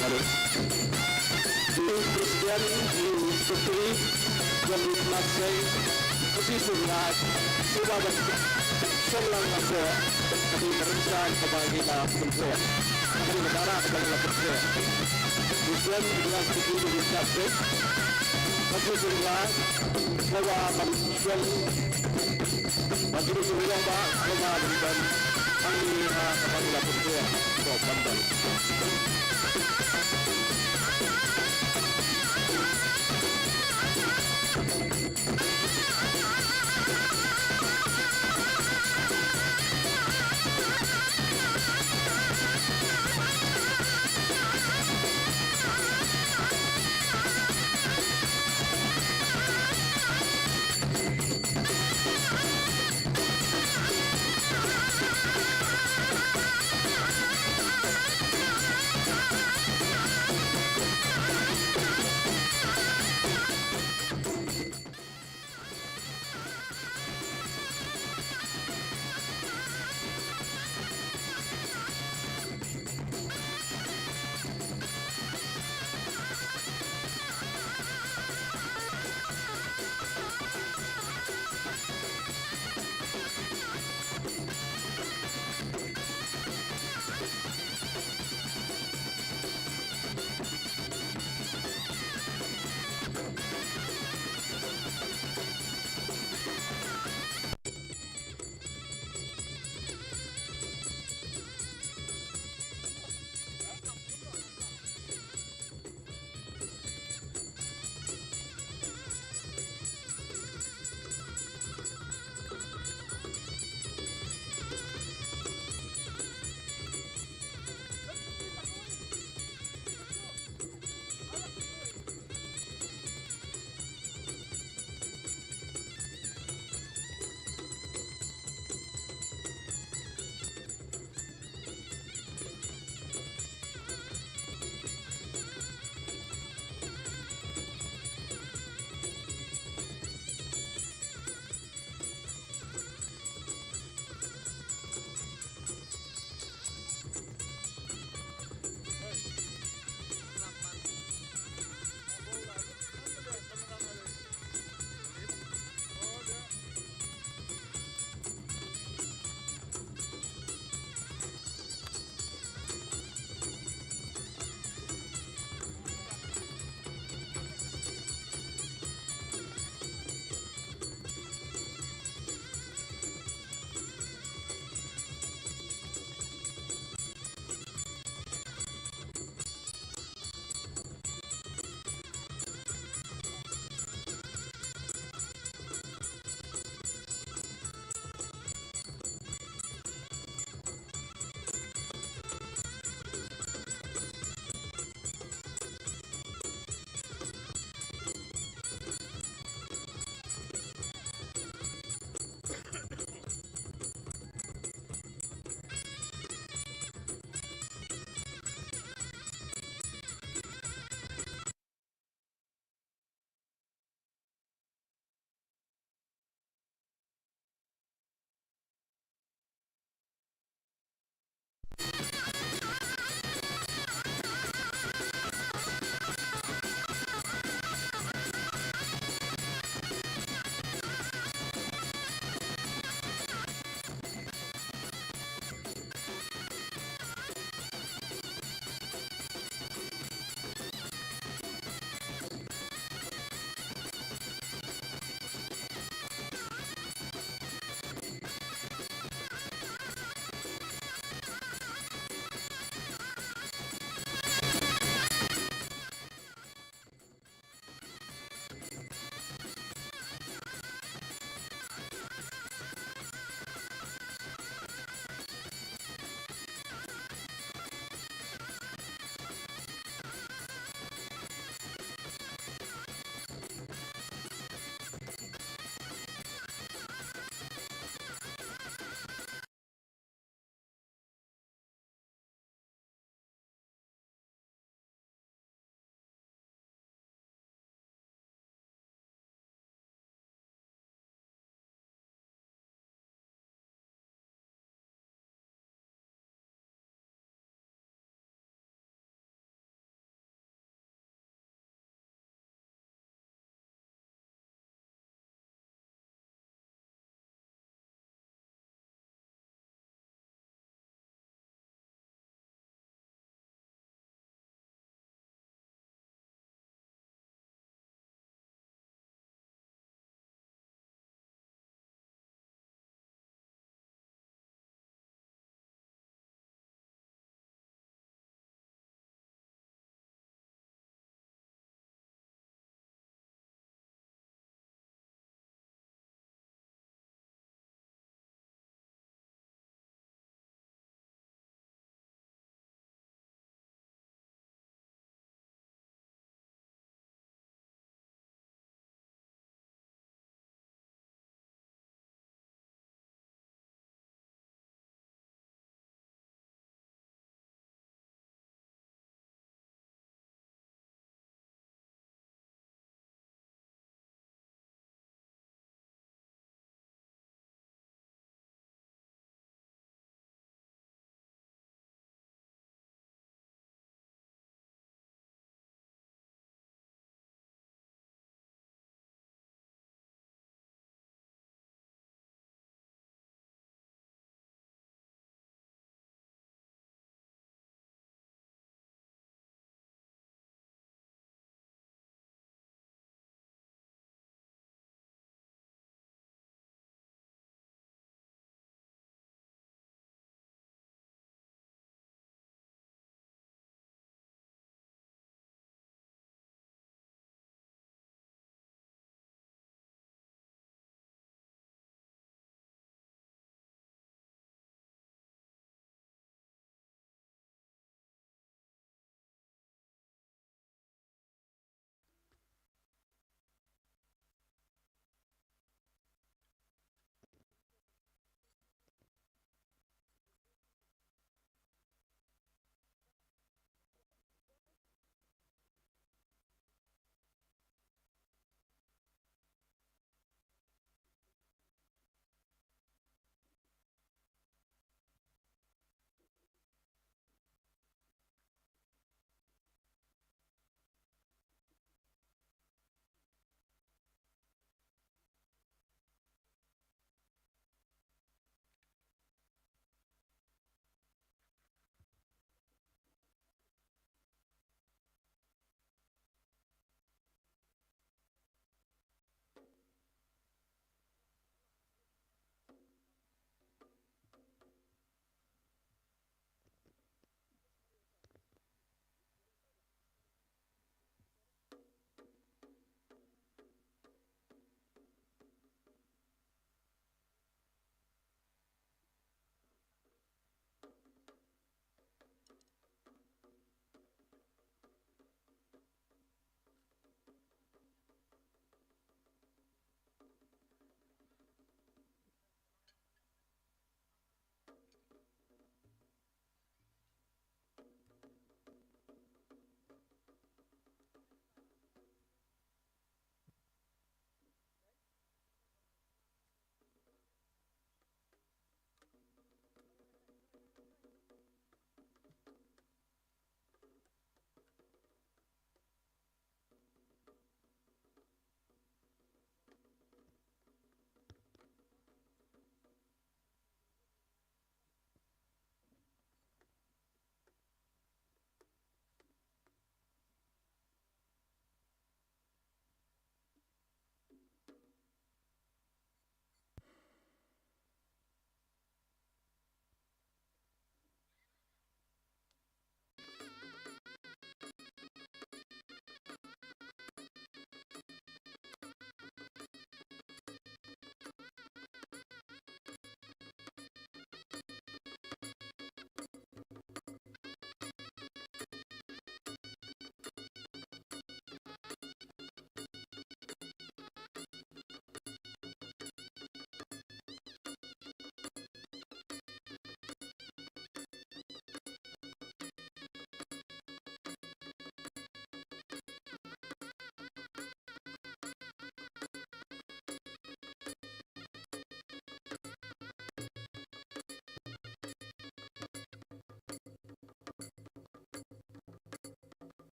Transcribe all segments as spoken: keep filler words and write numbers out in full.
President, Secretary, John Lee Plaseng, Khushi Singh Raj, Suba Ban Song Lang Nangko, Kati Marinsa, Kabang Gila Pemprov, Kati Negara, Kabang Gila Pemprov. President, Secretary, John Lee Plaseng, Khushi Singh Raj, Suba Ban Song, Bagi Singh Raj, Suba Ban Song, Kati Negara, Kabang Gila Pemprov, Suba Ban Song.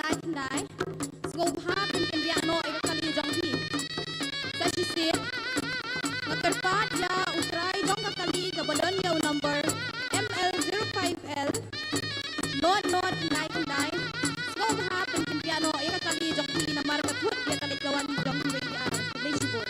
nine nine, sngewbha pynkynriah noh ïa ka kali jong phi. Sa shisien nga kyrpad ïa u trai jong ka kali kaba don ïa u number M L zero five L nought nought nine nine, sngewbha pynkynriah noh ïa ka kali jong phi namar ka thut ïa ka leit ka wan jong phi. Khublei shibun.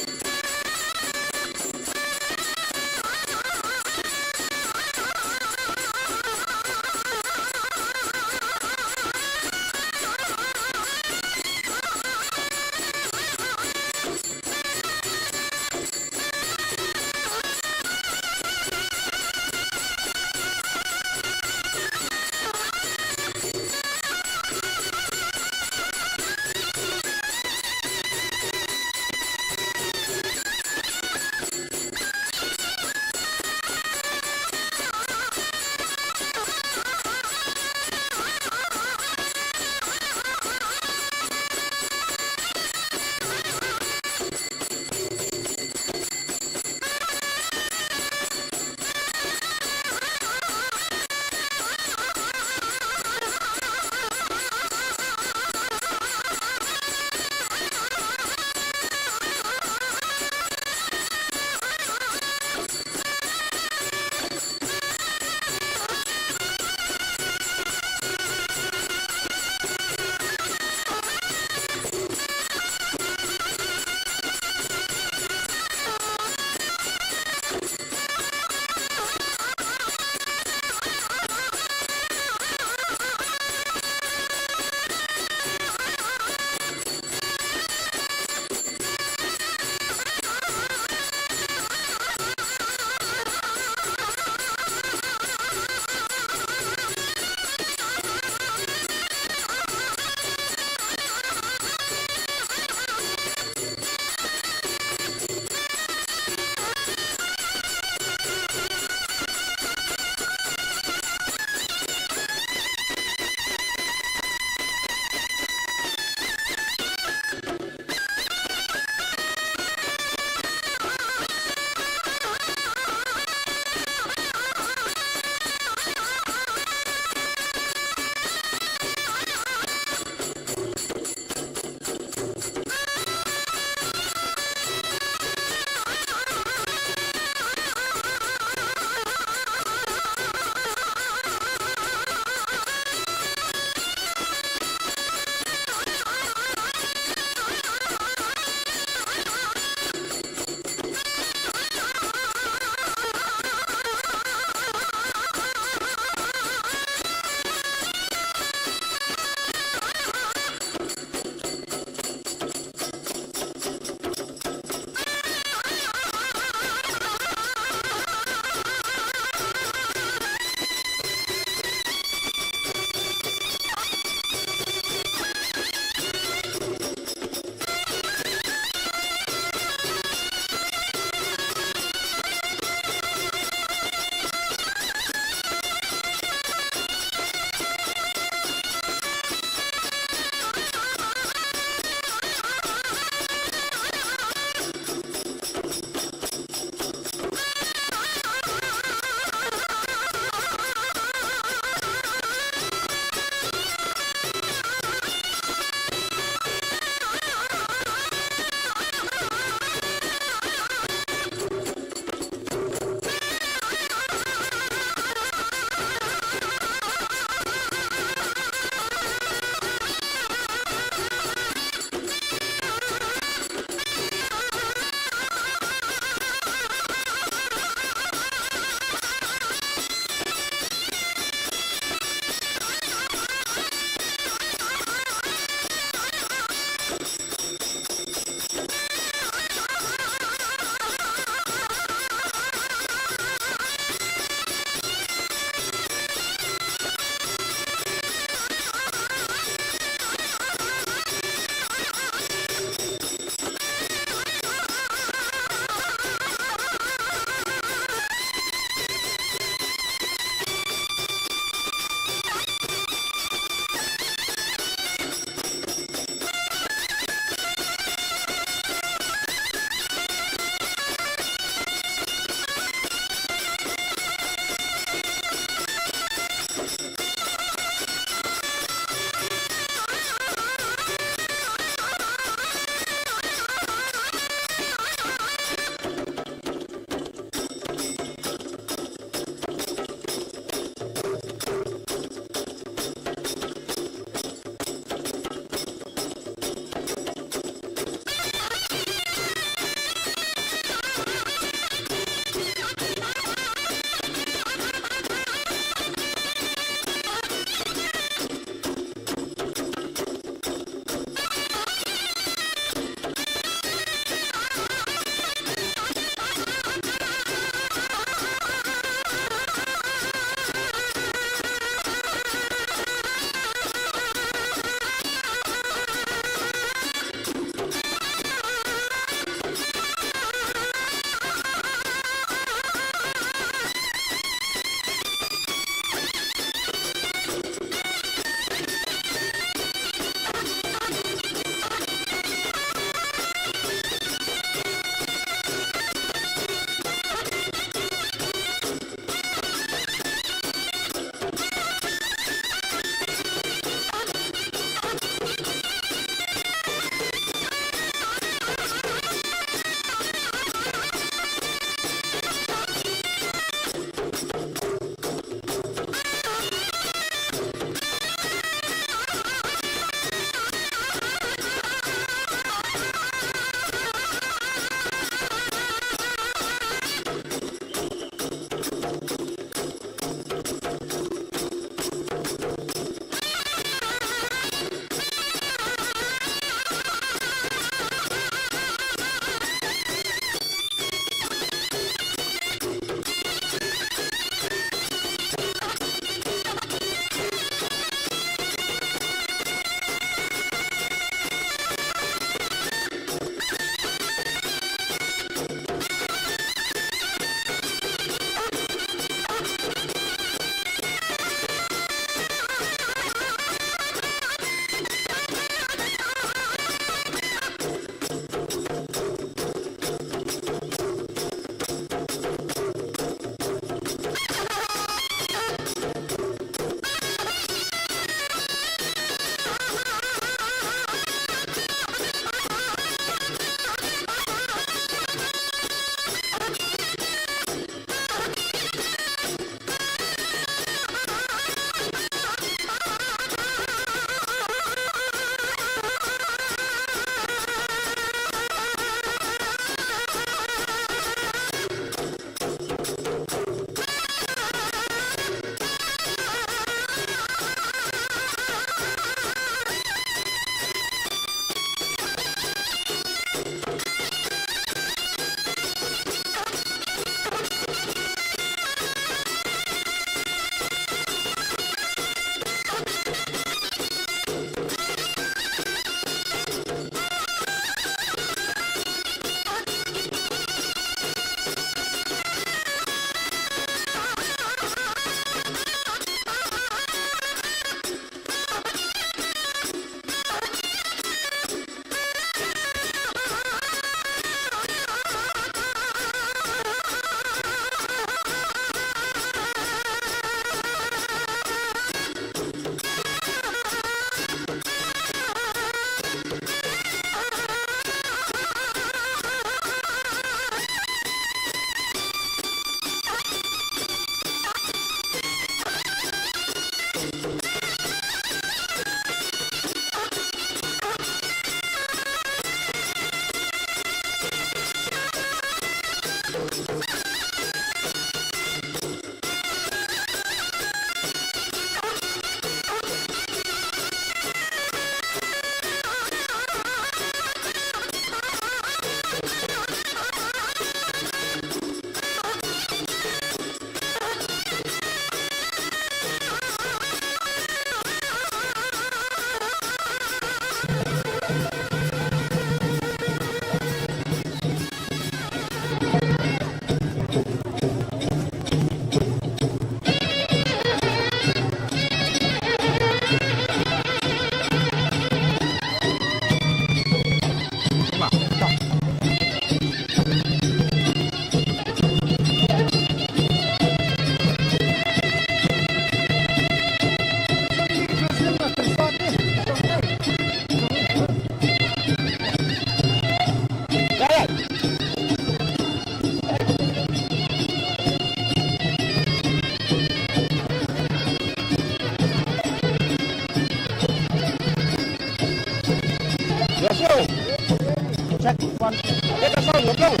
Check, one. Check ka sound, ka sound.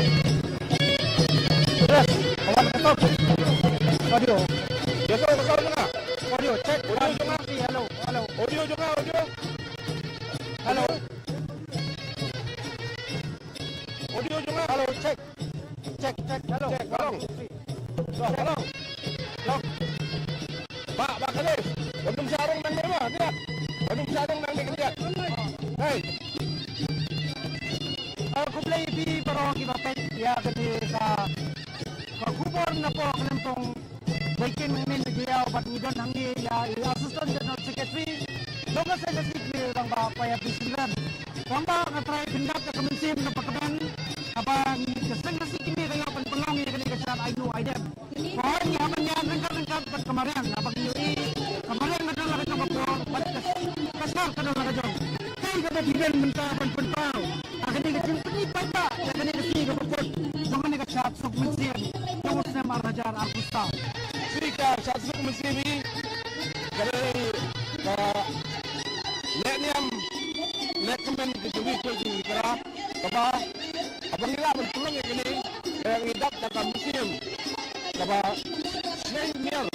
Yes, one, ka sound. Audio. Ka sound, ka sound, ka sound. Audio, check. Audio, one, jong nga. Hello, hello. Audio, jong nga, audio. Hello. Audio, jong nga. Hello, check. Check, check. Hello. Check, hello. One, two, three. Hello, hello. Hello. Ba, ba Khalis. Wat nym shah rung nangne ba, ïa. Wat nym shah rung nangne, ïa. Hei. Ah, khublei ïa phi baroh kiba peit ïa kane ka, ka khubor napoh ka lympung Weiking mynne, ïa, bad ngi don hangne ïa i Assistant General Secretary jong ka Seng Khasi Khmer Rangbah Paiapi Shyllem. Rangbah, nga trai pyndonkam ïa ka mynsiem kaba kmen kaba ka Seng Khasi Khmer ka ïoh ban pynlong ïa kane ka shad Ai Noo Ai Dem. Ba hynrei haba ngi ïaid ryngkat ryngkat bad ka mariang, haba ngi ïohi ka mariang ka don la ka jong ka por bad ka, ka shad ka don la ka jong. Kaei kaba phi don mynta ban pynpaw ha kane ka jingpyni paidbah ïa kane ka sngi kaba kut jong kane ka shad suk mynsiem jong u snem ar hajar arphew saw? Sngi ka shad suk mynsiem hi ka dei ka lehniam lehkmen ka jong ngi ki kora, kaba haba ngi lah ban pynlong ïa kane, eh, ngi dap da ka mynsiem kaba sngewmiat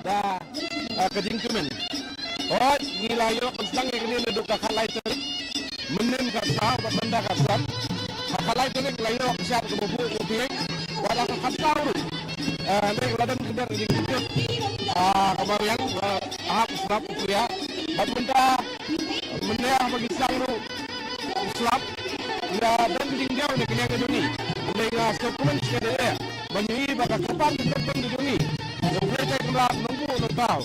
da, eh, ka jingkmen. Hooid, ngi la ïoh ban sdang ïa kane naduh ka khatlai tarik mynhynnin ka saw bad mynta ka san. Ha ka khatlai tarik la ïoh ka shad kaba buh u thieng, bad ha ka khatsaw ruh, eh, ngi la don khyndai ka jingkynjoh, ah, ka mariang, eh, hap u slap u khria. Bad mynta mynne haba ngi sdang ruh u slap, nga don ka jingdiaw na ka liang ka jong ngi. Mynne nga sngewkmen shikatdei eh ban ïohi ba ka kyrpad ka kyrpad ka jong ngi, U Blei Trai Kynrad Nongbuh Nongthaw,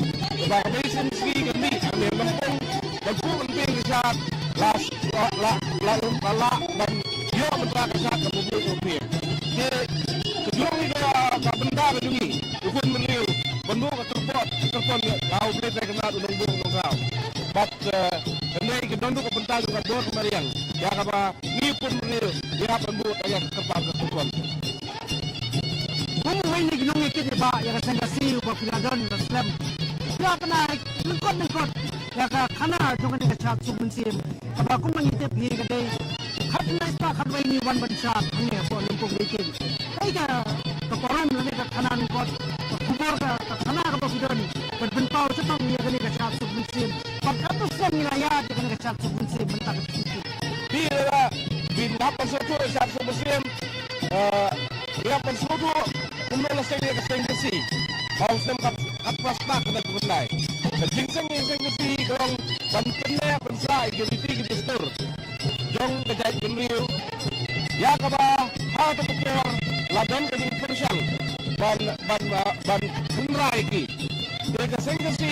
ba ka bei sien sngi kan mih hangne ha Lympung ban buh ban tieng ka shad, la, la, la, la, la ban ïoh mynta ka shad kaba buh u thieng. Te ka jong ngi ka, ka bynta ka jong ngi, u khun bynriew, ban buh ka kyrpad, ka kyrpad ïa U Blei Trai Kynrad U Nongbuh Nongthaw. Bad, eh, hynrei ka don ruh ka bynta jong ka bor ka mariang ïa kaba ngi u khun bynriew ngi hap ban buh ïa ka kyrpad ka kyrpad. Kum uwei na ki nongïakit ïa ba ïa ka Seng Khasi uba phi la don la slem, phi la pynai lyngkot lyngkot ïa ka khana jong kane ka shad suk mynsiem, kaba kumba ngi tip hi ka dei khatkhyndai spah khatwei ngi wan ban shad hangne hapoh Lympung Weiking. Kaei ka, ka parom lane ka khana lyngkot, ka khubor ka, ka khana kaba phi don ban pynpaw shaphang ïa kane ka shad suk mynsiem? Bad katno snem ngi la ïaid ïa kane ka shad suk mynsiem mynta ka sngi? Phi la, phi hap ban sngewthuh shad suk mynsiem. Eh, ngi hap ban sngewthuh kumno la seng ïa ka Seng Khasi ha u snem khat, khatphra spah khyndai phew khyndai. Ka jingseng ïa ka Seng Khasi ka long ban pynneh pynsah ïa ki riti ki dustur jong ka jaitbynriew, ïa kaba ha kata ka por la don ka jingpyrshang ban, ban, ah, ban tynrai ki. Te ka Seng Khasi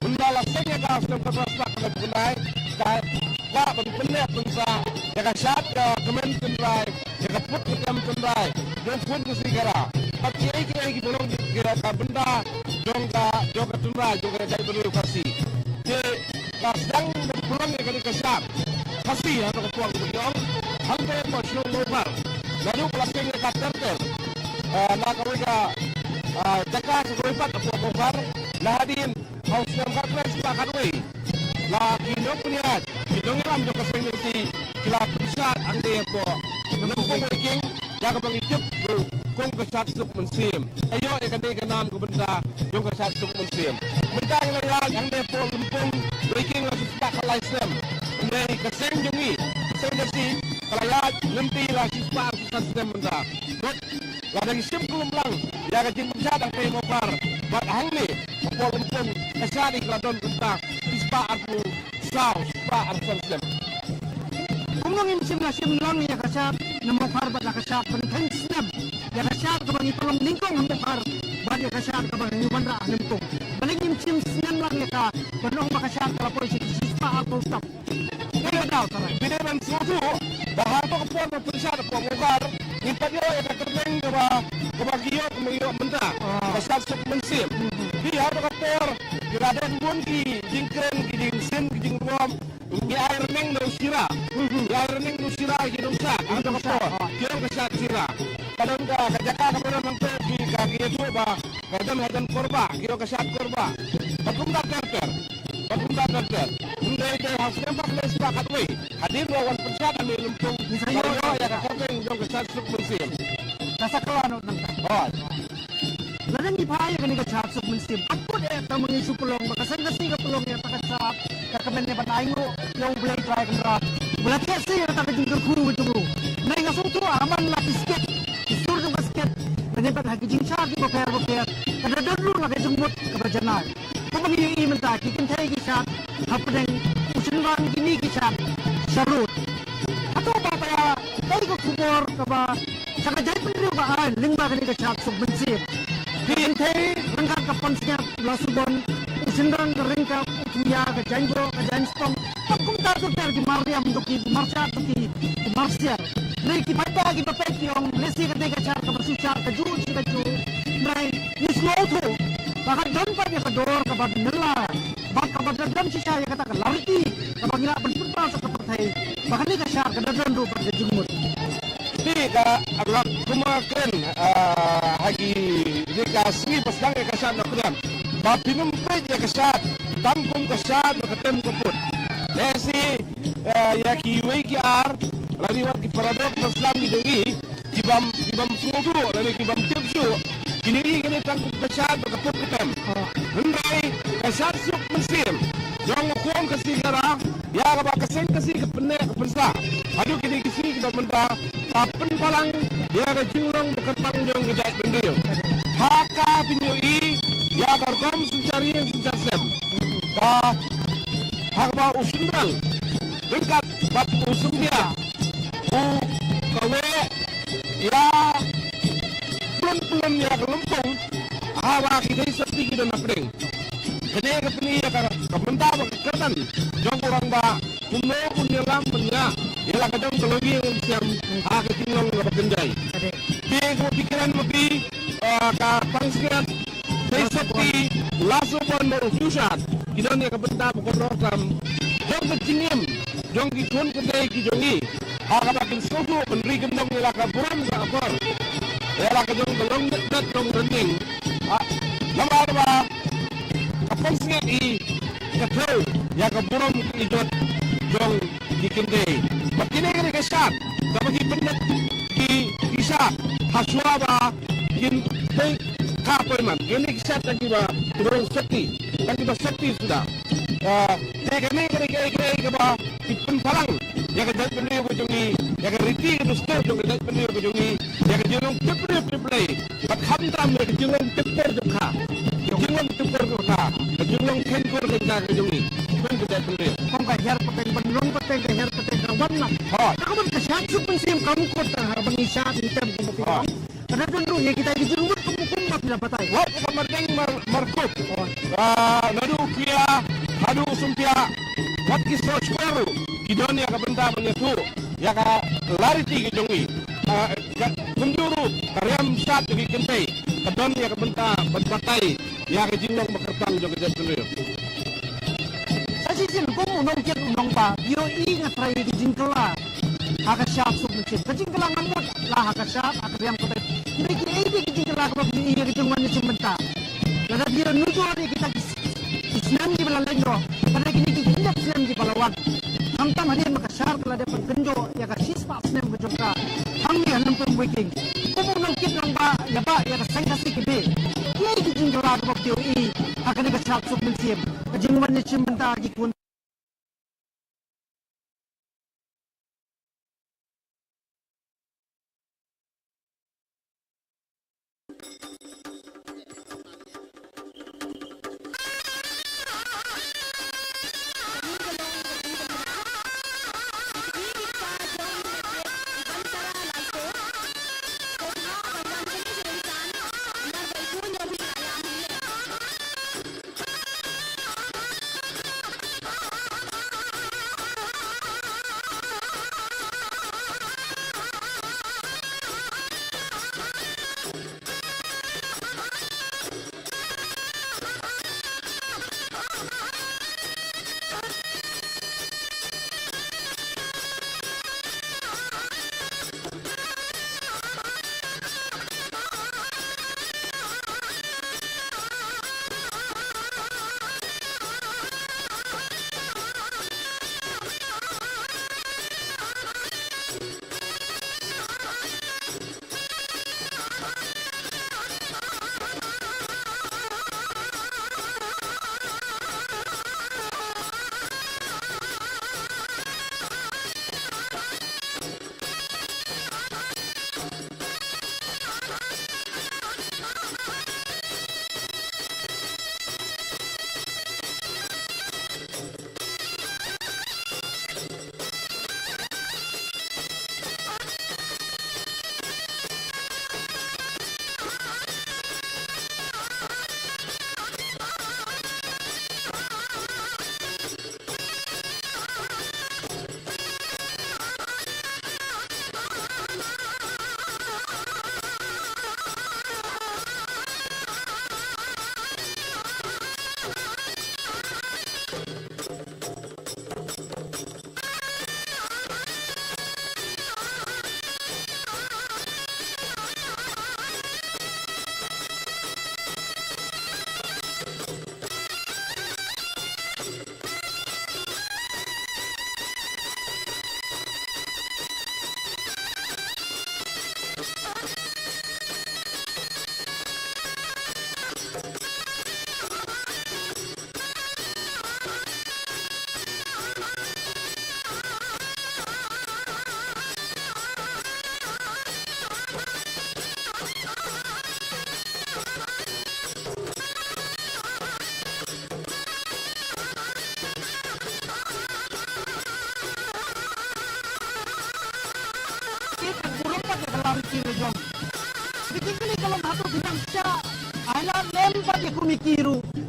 mynba la seng ïa ka ha u snem khatphra spah khyndai phew khyndai, ka kwah ban pynneh pynsah ïa ka shad ka kmen tynrai, ïa ka put ka kem tynrai jong khun ka sngi ka rah, bad kiei kiei kiba long ki, ka bynta jong ka, jong ka tynrai jong ka jaitbynriew Khasi. Te ka sdang ban pynlong ïa kane ka shad Khasi ha kata ka por kaba ki ong hangtei hapoh shnong Mawkhar. Naduh ba la seng ïa ka ter ter, eh, na kawei ka, eh, jaka sha kawei pat hapoh Mawkhar, na hadien ha u snem khatkhyndai spah khatwei, la ki nongpynïaid, ki nongïalam jong ka Seng Khasi ki la pynshad hangne hapoh Lympung Weiking ïa kaba ngi tip ruh kum ka shad suk mynsiem. Ïa, ïoh ïa kane ka nam ka bynta jong ka shad suk mynsiem. Mynta ngi la ïaid hangne hapoh Lympung Weiking la shispah khatlai snem. Hynrei ka seng jong ngi, ka Seng Khasi, ka la ïaid lynti la shispah arphew san snem mynta. Bad la dang shim khlem lang ïa ka jingpynshad hangtei Mawkhar bad hangne hapoh Lympung, ka shad ka la don kumta shispah arphew saw, shispah arphew san snem. Kumno ngim shym la shim lang ïa ka shad na Mawkhar bad la ka shad ban theng snem, ïa ka shad kaba ngi pynlong nyngkong ha Mawkhar bad ïa ka shad kaba ngi wanrah ha Lympung? Balei ngim shim snem lang ïa ka, ban ong ba ka shad ka la poi sha ki shispah arphew step? Phi dei ban sngewthuh ba ha kata ka por ba pynshad hapoh Mawkhar, ngim pat ïoh ïa ka kyrteng kaba, kaba ngi ïoh, kaba ngi ïoh mynta, ka shad suk mynsiem. Te ha kata ka por ki la don bun ki jingkren, ki jingsien, ki jingrukom. Ngi ai rneng da u shira. Ngi ai rneng da u shira ïa ki nongshad ha kata ka por. Ki ong ka shad shira. Ka don ka, ka jaka kaba don hangto, ki, ka, ki ïathuh ba ka don, ka don korbah, ki ong ka shad korbah. Bad kumta ter ter. Bad kumta ter ter. Hynrei te ha u snem khatkhyndai spah khatwei, Hadien ba wan pynshad ha Meilympung, ngi sa ïoh ïa ka kyrteng jong ka Shad Suk Mynsiem. Ka sa kylla noh nangta. Hooid. Lada ngi phai ïa kane ka Shad Suk Mynsiem, ka put eh tang ma ngi shu pynlong ba ka Seng Khasi ka pynlong ïa kata ka shad, ka kmen ïa ban ainguh ïa U Blei Trai Kynrad ba la thiah sih ïa kata ka jingkyrkhu ka jong u. Nai nga sngewthuh ha man la ki skit, ki sur jong ka skit, lane pat ha ki jingshad kiba pher bapher, ka da don ruh la ka jingmut kaba janai. Kumba ngi ïohi mynta ki kynthei ki shad hapdeng u shynrang, kine ki shad sharud. Hato ba paya kaei ka khubor kaba sha ka jaitbynriew ba ai lyngba kane ka Shad Suk Mynsiem? Ki kynthei ryngkat ka pansngiat la Subon, u shynrang ka Ryngkap, u Thuia ka Jaiñboh, ka Jaiñspong, bad kumta ter ter, ki Marriam ruh ki, ki Marshad ruh ki, ki Marsiar. Hynrei ki paidbah kiba peit ki ong lehse kane ka shad kaba shu shad kajuh shi kajuh. Hynrei ngi sngewthuh ba ka don pat ïa ka dor kaba nylla bad kaba da don shisha ïa kata ka lariti kaba ngi lah ban pynpaw sha ka pyrthei ba kane ka shad ka da don ruh bad ka jingmut. Te ka, ah, kumba kren, ah, ha kine ki sngi ba sdang ïa ka shad na pdeng ba phin ym peit ïa ka shad tang kum ka shad ba ka tem ka put. Lehse, ah, ïa kiwei ki ar lane wat ki para doh para slam ki jong ngi ki bym, ki bym sngewthuh lane ki bym tip shuh, kin ïohi kane tang kum ka shad ba ka put ka tem. Hynrei ka Shad Suk Mynsiem jong u Khun Khasi Khara, ïa kaba ka Seng Khasi ka pynneh ka pynsa haduh kine ki sngi kiba mynta, ka pynpalang ïa ka jinglong ba kyrpang jong ka jaitbynriew. Ha ka pynïohi ïa ka rukom synshar ïing synshar sem, ka, ha kaba u shynrang ryngkat bad u symbai u kaweh ïa pynlong pynlong ïa ka lympung ha kaba ki dei sopti ki don hapdeng. Kane ka pyni ïa ka, ka bynta bad ka kyrdan jong u rangbah kumno un ïalam bad ïa, ïa la ka jong ka longïing longsiam ha ka jinglong kaba kynjai. Te kumba phi kren ma phi, eh, ka pansngiat Dei Sopti, la Subon bad u Thushad ki don ïa ka bynta ba kordor tam jong ka jingim jong ki khun kynthei ki jong ngi, ha kaba kin sngewthuh ban ri kyndong ïa la ka burom ka akor, ïa la ka jong ka long met met long rynïeng. Ah, namar ba ka pansngiat i ka thew ïa ka burom ka ijot jong ki kynthei. Bad kine kine ki shad kaba ki pynlong ki, ki shad ha shuwa ba kin poi ka poi man. Kine ki shad kiba, kiba long sopti, kiba sopti suda. Ah, te kine kine ki, ki, kiba ki pynpalang ïa ka jaitbynriew ka jong ngi, ïa ka riti ka dustur jong ka jaitbynriew ka jong ngi, ïa ka jinglong tip briew tip Blei. Bad khamtam ïa ka jinglong tip por jong ka, ka jinglong tip por jong ka, ka jinglong kheiñ kur kheiñ kha ka jong ngi kum ka jaitbynriew. Kum ka hiar pateng, ban long pateng, ka hiar pateng ka wan lang. Hooid. Ka wan ka shad suk mynsiem kam kut, ha ba ngi shad ngi tem kum ba phi ong. Ka da don ruh ïa kita ki jingmut kum, kum ba phi la batai. Wat ka mar deng mar, mar kup. Hooid. Ah, naduh u Thuia haduh u Sympiah, wat ki sohshkor ruh ki don ïa ka bynta ban ïathuh ïa ka lariti ka jong ngi. Ah, ka, kumjuh ruh ka riam shad jong ki kynthei ka don ïa ka bynta ban batai ïa ka jinglong ba kyrpang jong ka jaitbynriew. Sa shisien kum u nongkit u nongba, ïohi nga trai ïa ka jingkylla ha ka shad suk mynsiem. Ka jingkylla nga mut la ha ka shad, ha ka riam ka beit. Hynrei kiei de ki jingkylla kaba phi ïohi ïa ka jingwan ïashim bynta? Lada phi ïanujor ïa kita ki, ki snem kiba la leit noh, lada kine ki khyndiat snem kiba la wan, khamtam hadien ba ka shad ka la dep ban kynjoh ïa ka shispah snem ka jong ka hangne ha Lympung Weiking. Kum u nongkit nongba ïa ba ïa ka Seng Khasi Kmie, kiei ki jingkylla kaba phi ïohi ha kane ka shad suk mynsiem, ka jingwan ïashim bynta ki khun?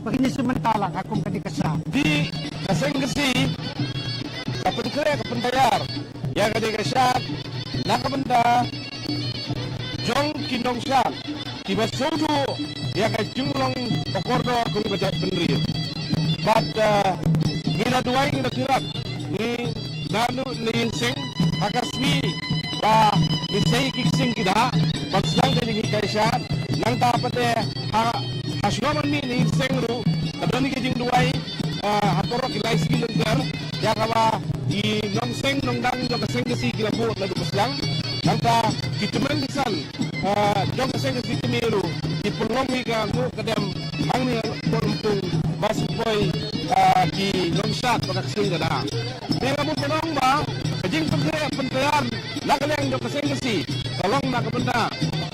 ba kin ïa shim bynta lang ha kum kane ka shad. Te ka Seng Khasi ka pynkhreh ka pyntayar ïa kane ka shad na ka bynta jong ki nongshad kiba sngewthuh ïa ka jinglong ba kordor kum ka jaitbynriew. Bad, eh, ngi la duwai, ngi la kyrpad, ngi naduh na ïing seng ha ka sngi ba ngi sei ki ksing ki dah ban sdang ka jinghikai shad. Nangta pat te ha, ha shuwa ban mih na ïing seng ruh ka don ka jingduwai, eh, ha baroh ki lai sngi lynter ïa kaba ki nongseng nongdang jong ka Seng Khasi ki la buh naduh ba sdang. Nangta ki tymmen ki san, ah, jong ka Seng Khasi kmie ruh ki pynlong hi ka nguh ka dem hangne ha Lympung ba shu poi, ah, ki nongshad ba ka ksing ka dah. Te nga mut ban ong ba ka jingpynkhreh pyntayar na ka liang jong ka Seng Khasi ka long na ka bynta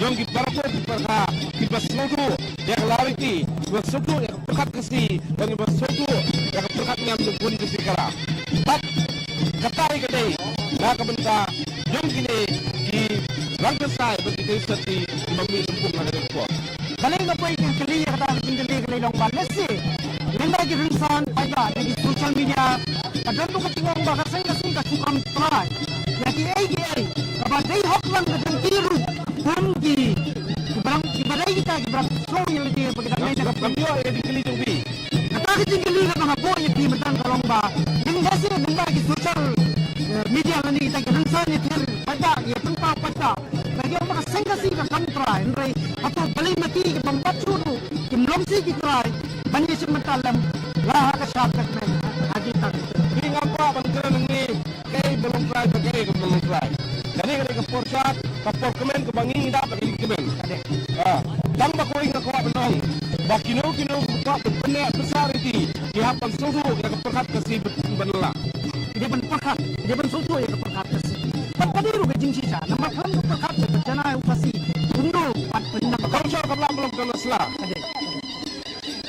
jong ki para pur ki para kha kiba sngewthuh ïa ka lariti, kiba sngewthuh ïa ka pyrkhat Khasi, bad kiba sngewthuh ïa ka pyrkhat niam jong ka Khasi Khara. Bad kata hi ka dei na ka bynta jong kine ki rangkyrsai bad ki tei sati kiba mih lympung ha kane ka por. Balei nga poi kylli ïa kata ka jingkylli, ka lei long ba lehse lyngba ki rynsan paidbah na ki social media ka don ruh ka jingong ba ka Seng Khasi ka shu kam trai ïa kiei kiei kaba dei hok lang ka jong ki ruh kum ki, kiba dang, kiba dei kita kiba dang sngew ïa lade ba ki dang dei na ka, kam ïoh ïa ka jingkylli jong phi. Kata ka jingkylli kaba nga buh ïa phi mynta ka long ba, lehse lyngba ki social, eh, media lane kita ki rynsan ïathir paidbah, ïa pynpaw paidbah, ba ki ong ba ka Seng Khasi ka kam trai, hynrei hato balei ma ki kiba ym pat shuh ruh kim long shuh ki trai ban ïashim bynta lem la ha ka shad ka kmen ha kita ki. Ngi ngam kwah ban kren hangne kaei ba long trai bad kaei kaba ym long trai. Kane ka dei ka por shad, ka por kmen kaba ngi ngi dap da ka jingkmen. Ka dei. Ah, tang ba kawei nga kwah ban ong ba kino kino ba kwah ban pynneh pynsah riti ki hap ban sngewthuh ïa ka pyrkhat Khasi ban, ban la. Ki dei ban pyrkhat, ki dei ban sngewthuh ïa ka pyrkhat Khasi. Bad ka dei ruh ka jingshisha namar khlem ka pyrkhat ïa ka janai u Khasi kumno pat ban nang. Ka culture ka la, ka la, ka la sla. Ka dei.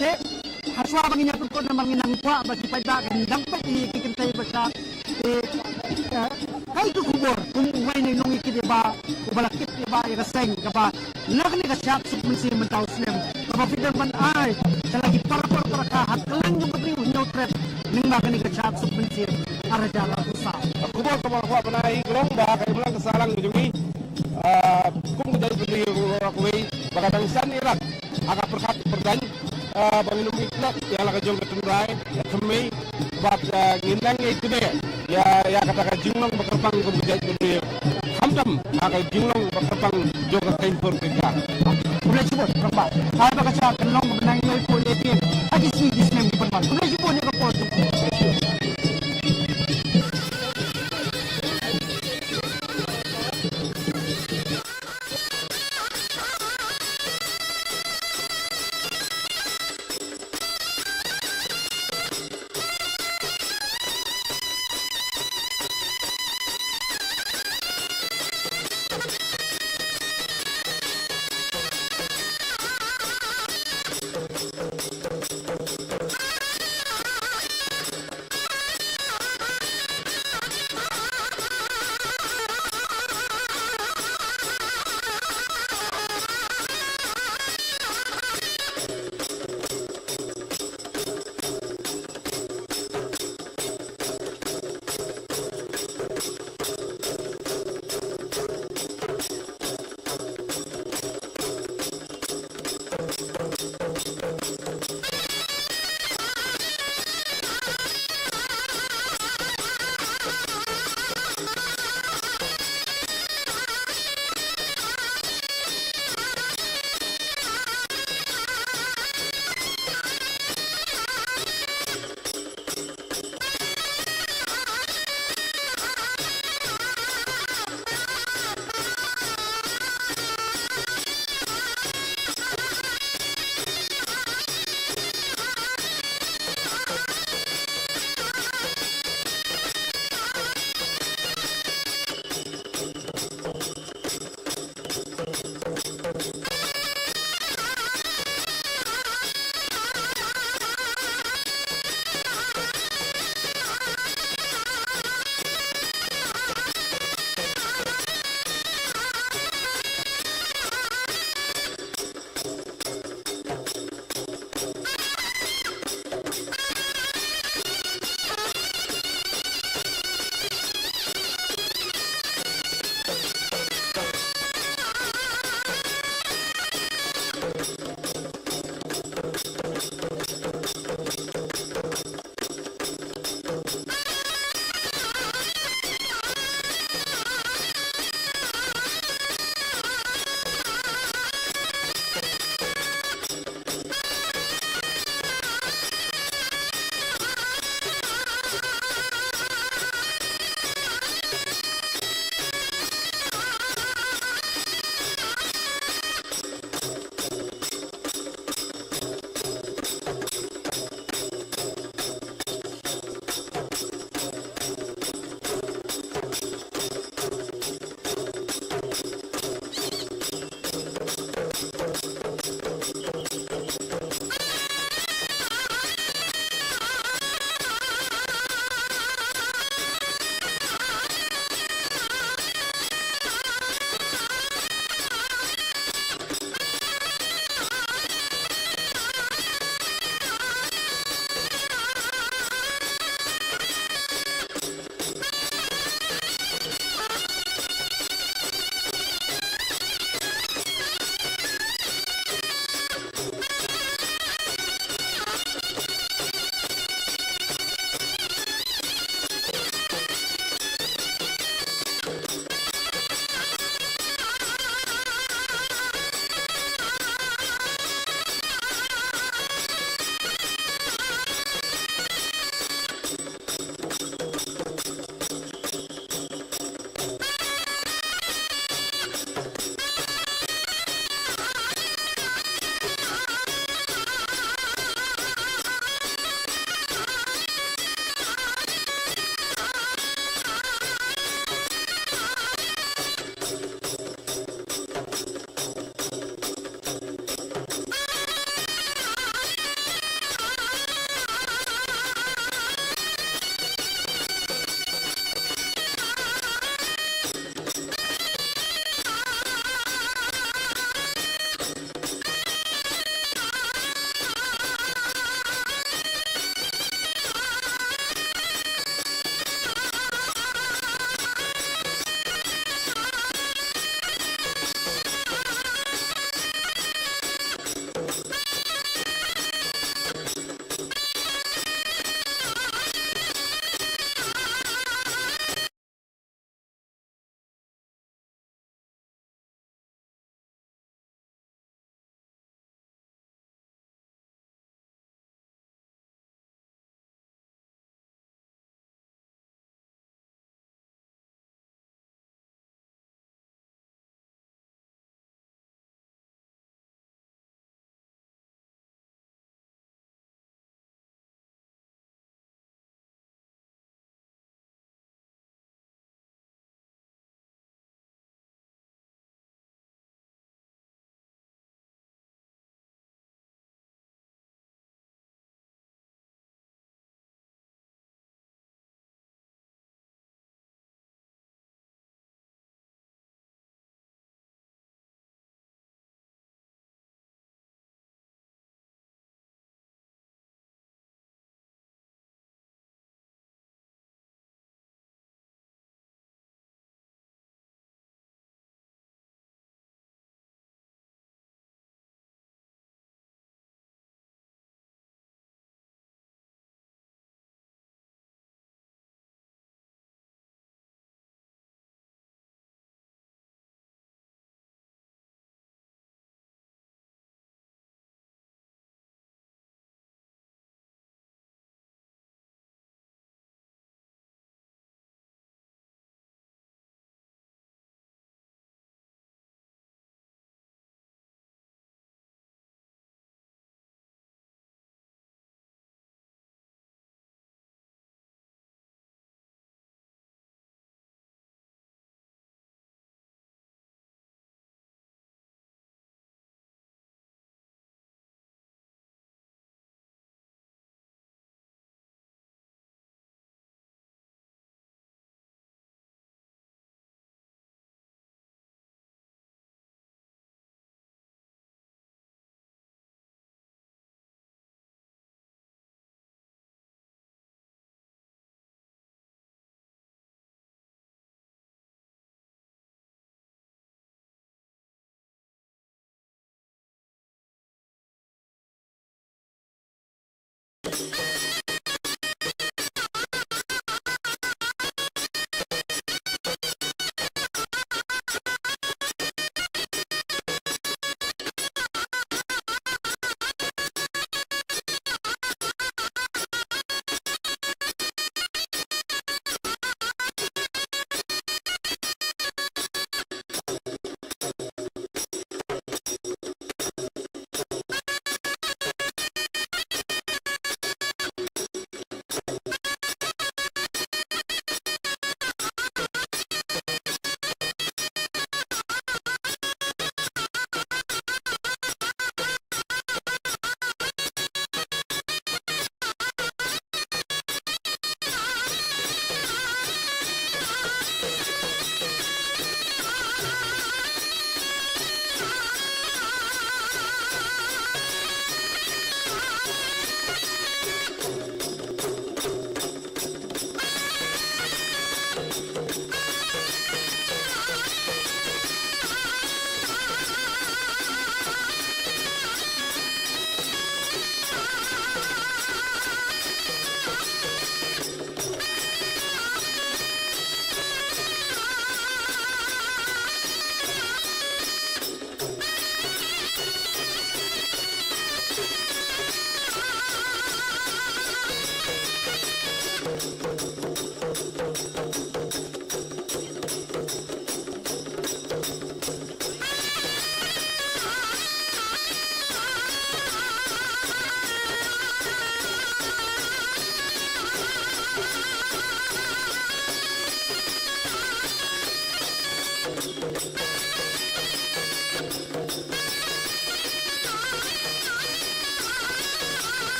Te ha shuwa ba ngin ïa pynkut namar ngin nang kwah ba ki paidbah kin dang peit ïa ki kynthei ba shad. Te, eh, kaei ka khubor kum uwei na ki nongïakit ïa ba uba la kit ïa ba ïa ka seng kaba na kane ka shad Suk Mynsiem mynta u snem kaba phi dang ban ai sha la ki para pur para kha ha kylleng jong ka ri u Hynñiewtrep lyngba kane ka shad Suk Mynsiem ar hajar arphew saw. Ka khubor kaba nga kwah ban ai ka long ba ka imlang ka sahlang ka jong ngi, ah, kum ka jaitbynriew ruh kawei ba ka dang san ïa rat ha ka pyrkhat pyrdain, ah, ba ngin ym ïaklet ïa la ka jong ka tynrai ka thymmei bad, ah, ngin nang ïa ïakynduh ïa, ïa kata ka jinglong ba kyrpang kum ka jaitbynriew khamtam ha ka jinglong ba kyrpang jong ka saiñpur ka. Khublei shibun rangbah. Ai ba ka shad kan long ba nang ïoh ïa ka ïa ka ha ki sngi ki snem ki ban wan. Khublei shibun ïa ka por jong phi.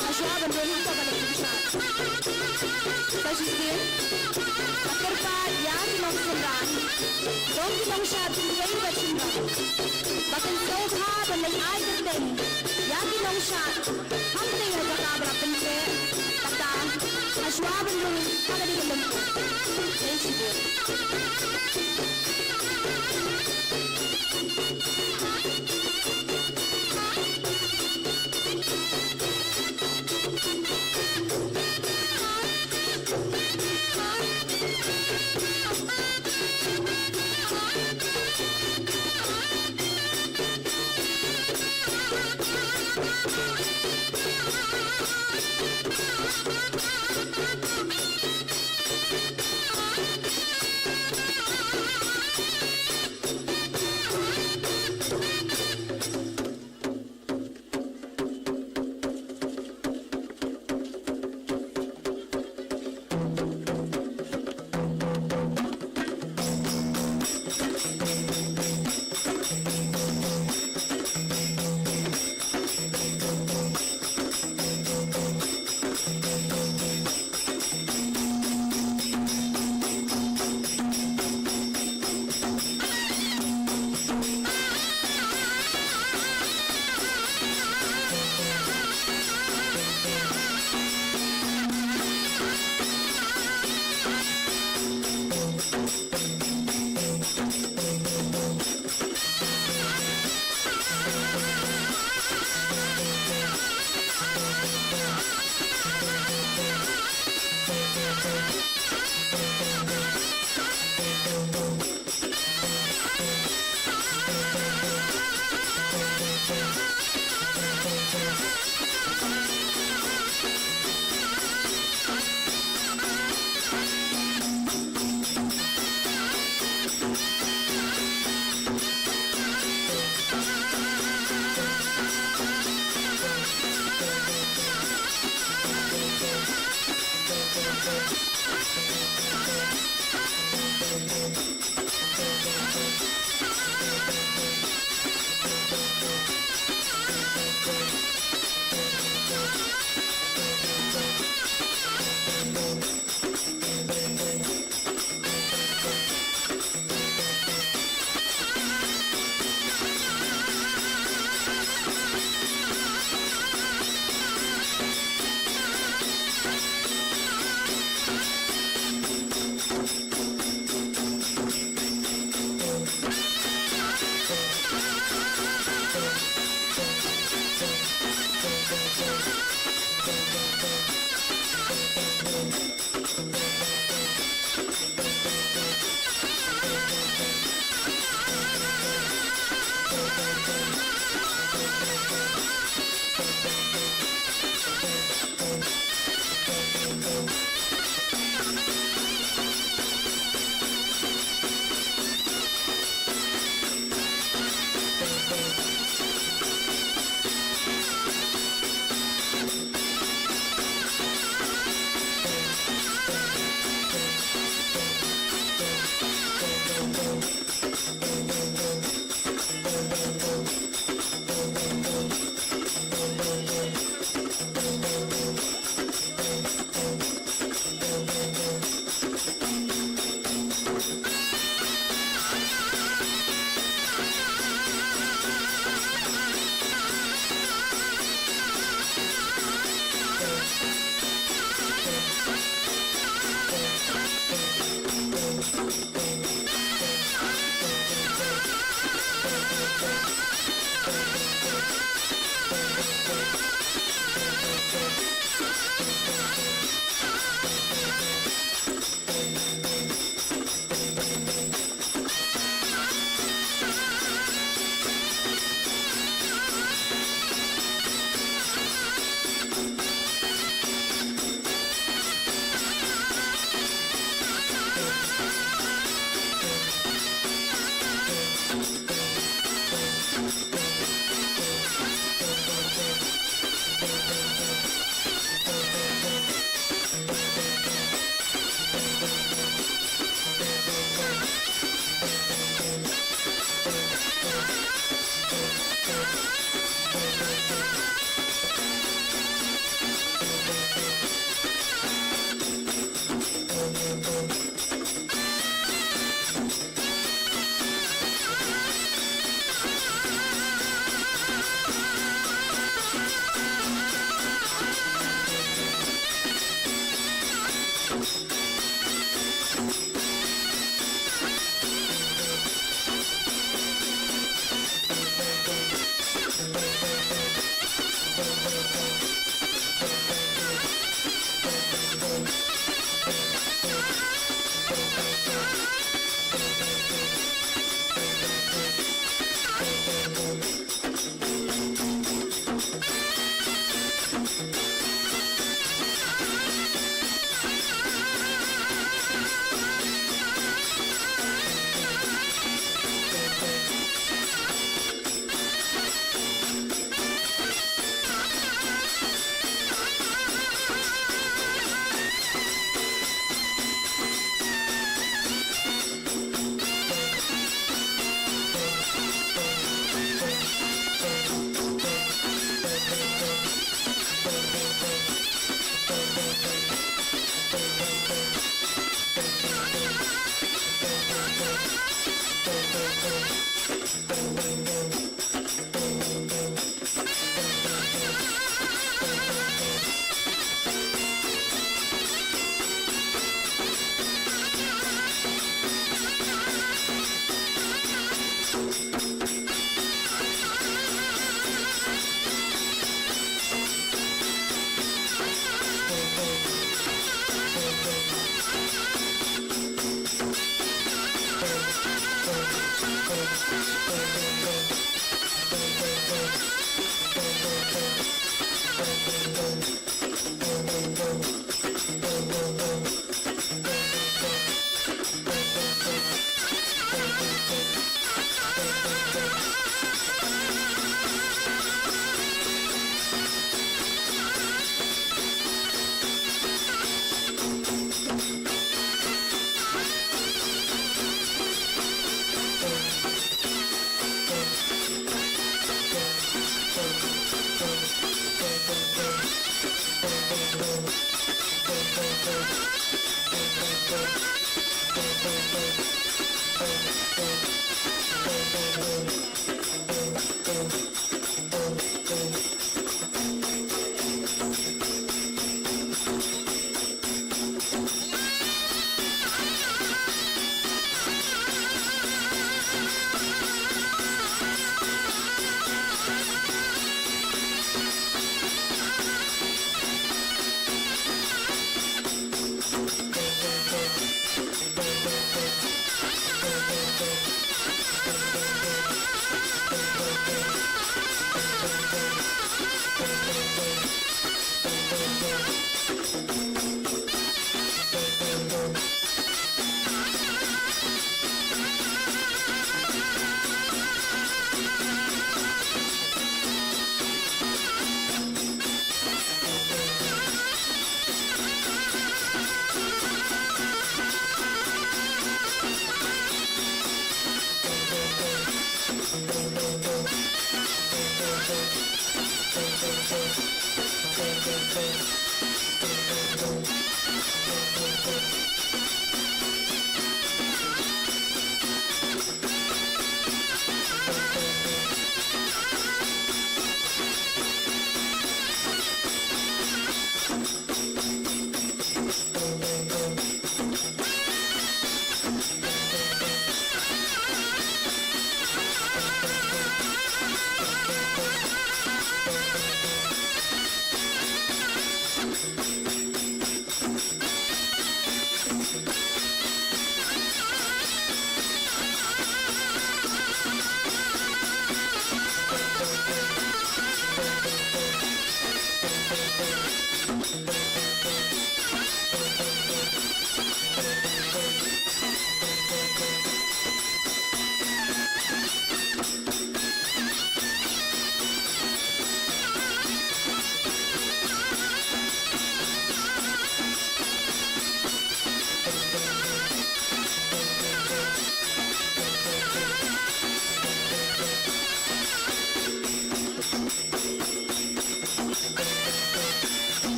Hashwa ban rung hangta ka leit shisha. Sa shisien, ka kyrpad ïa ki nongsynran, jong ki nongshad kiwei pat shynrang, ba kin sngewbha ban leit ai kyrteng ïa ki nongshad hangtei ha jaka ba la pynteh. Kata, hashwa ban rung ha kane ka lympung. Khublei shibun.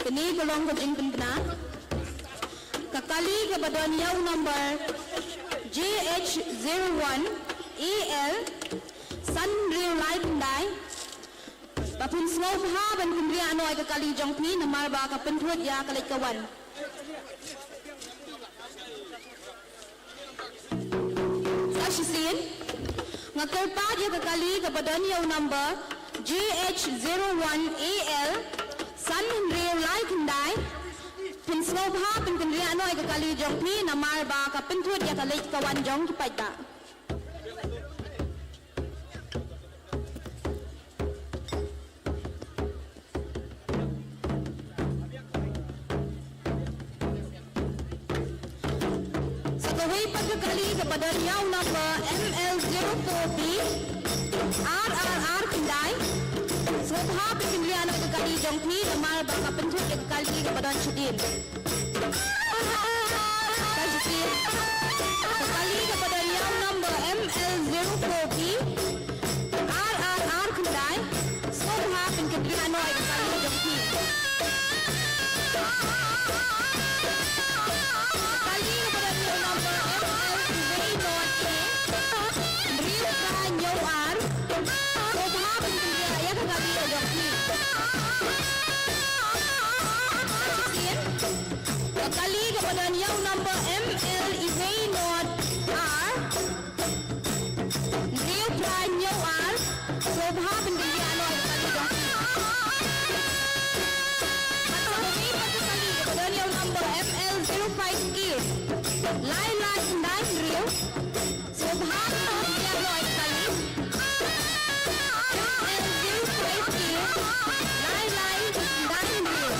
Kane ka long ka jingpynbna. Ka kali kaba don ïa u number J H zero one A L san hynriew lai khyndai. Ba phin sngewbha ban kynriah noh ïa ka kali jong phi namar ba ka pynthut ïa ka leit ka wan. Sa shisien nga kyrpad ïa ka kali kaba don ïa u number J H zero one A L san hynriew lai khyndai. Phin sngewbha phin kynriah noh ïa ka kali jong phi namar ba ka pynthut ïa ka leit ka wan jong ki paidbah. Sa kawei pat ka kali kaba don ïa u number M L zero four B R R R khyndai. Sngewbha phin kynriah noh ïa ka kali jong phi namar ba ka pynthut ïa ka kali kaba don shadien. Ka jingkyrpad. Ka kali kaba don ïa u number M L zero four B R R R khyndai. Sngewbha phin kynriah noh ïa ka kali jong phi. Ka kali kaba don ïa u number M L uwei nought A hynriew phra hynñiew ar. Sngewbha phin kynriah ïa ka kali jong phi. Ka kali kaba don ïa u number M L uwei nought ar hynriew phra hynñiew ar. Sngewbha phin kynriah noh ïa ka kali jong phi. Bad sa kawei pat ka kali kaba don ïa u number M L zero five K lai lai khyndai hynriew. Sngewbha phin kynriah noh ïa ka kali. M L zero five K lai lai khyndai hynriew.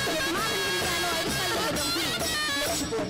Sngewbha phin kynriah noh ïa ka kali jong phi. Khublei shibun.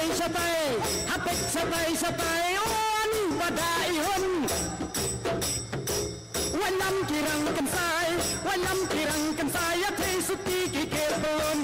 Shatai, hapet shatai shatai, o ani wada i hun. Walam kirang kensai, walam kirang kensai, ya thei suti ki ke pelun.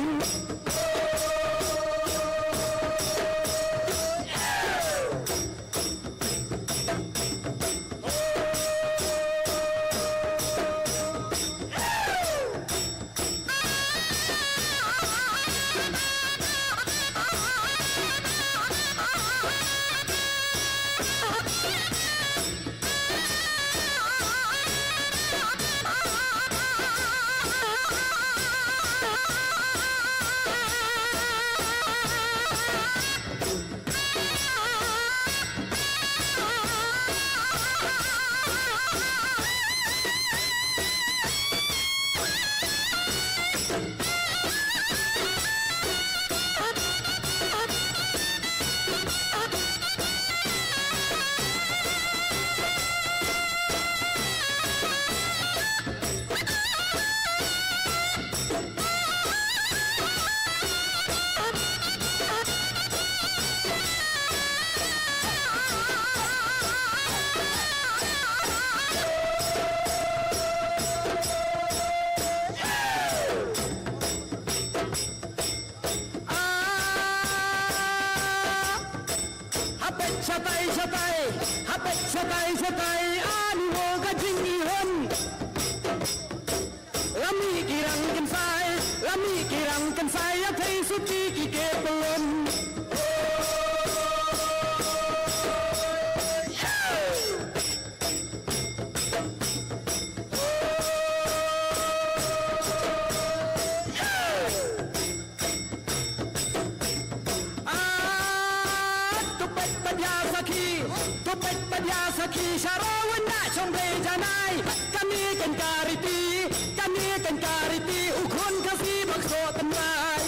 Ah! Hapet shatai shatai, hapet shatai shatai, ani wo ka jingihon. Lami kirang kensai, lami kirang kensai, ya thei suti ki ke pelun. Ah, tupet padia sakhi, tupet padia sakhi, sharawan na shomre janai. Kani kan kariti, kani kan kariti, ukhon kasi bakso temlai.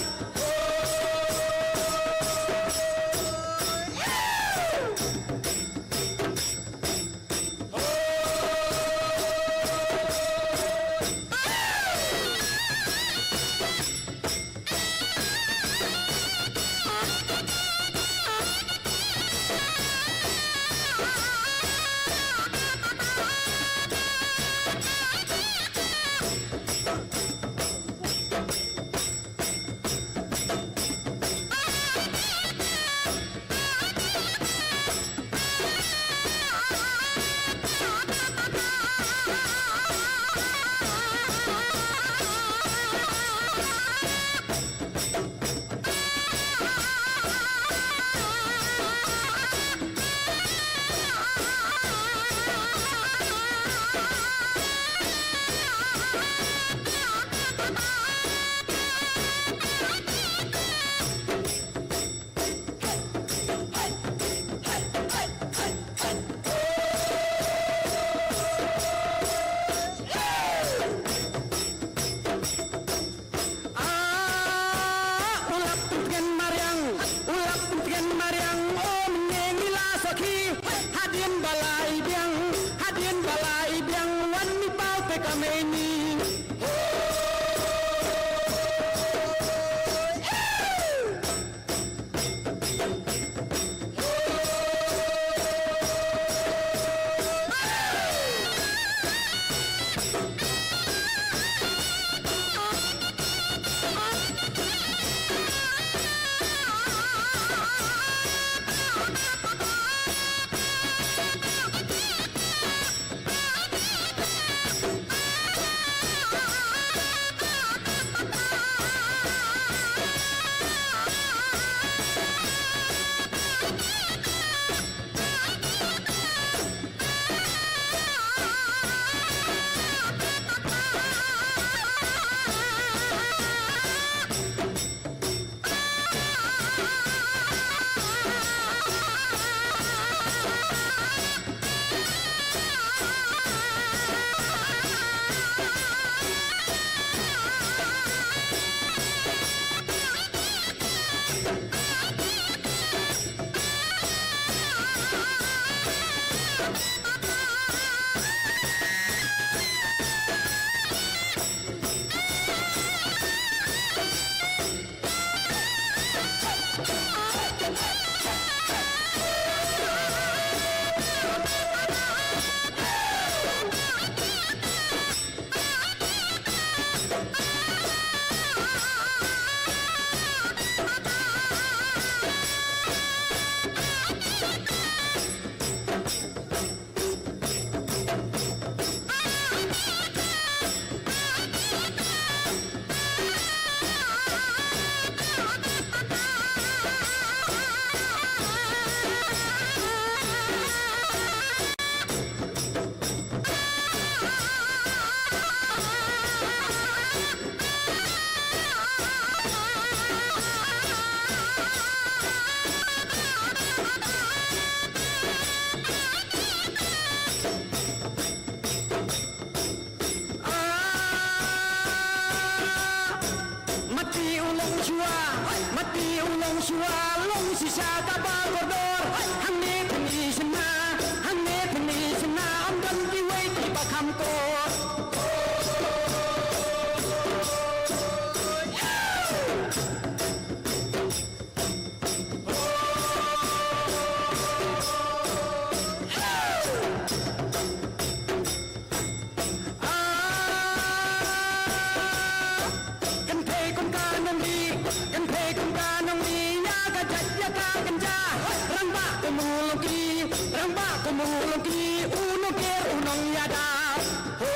Mulki, rangbah ko Mulki, u nongker u nongïada. Ho.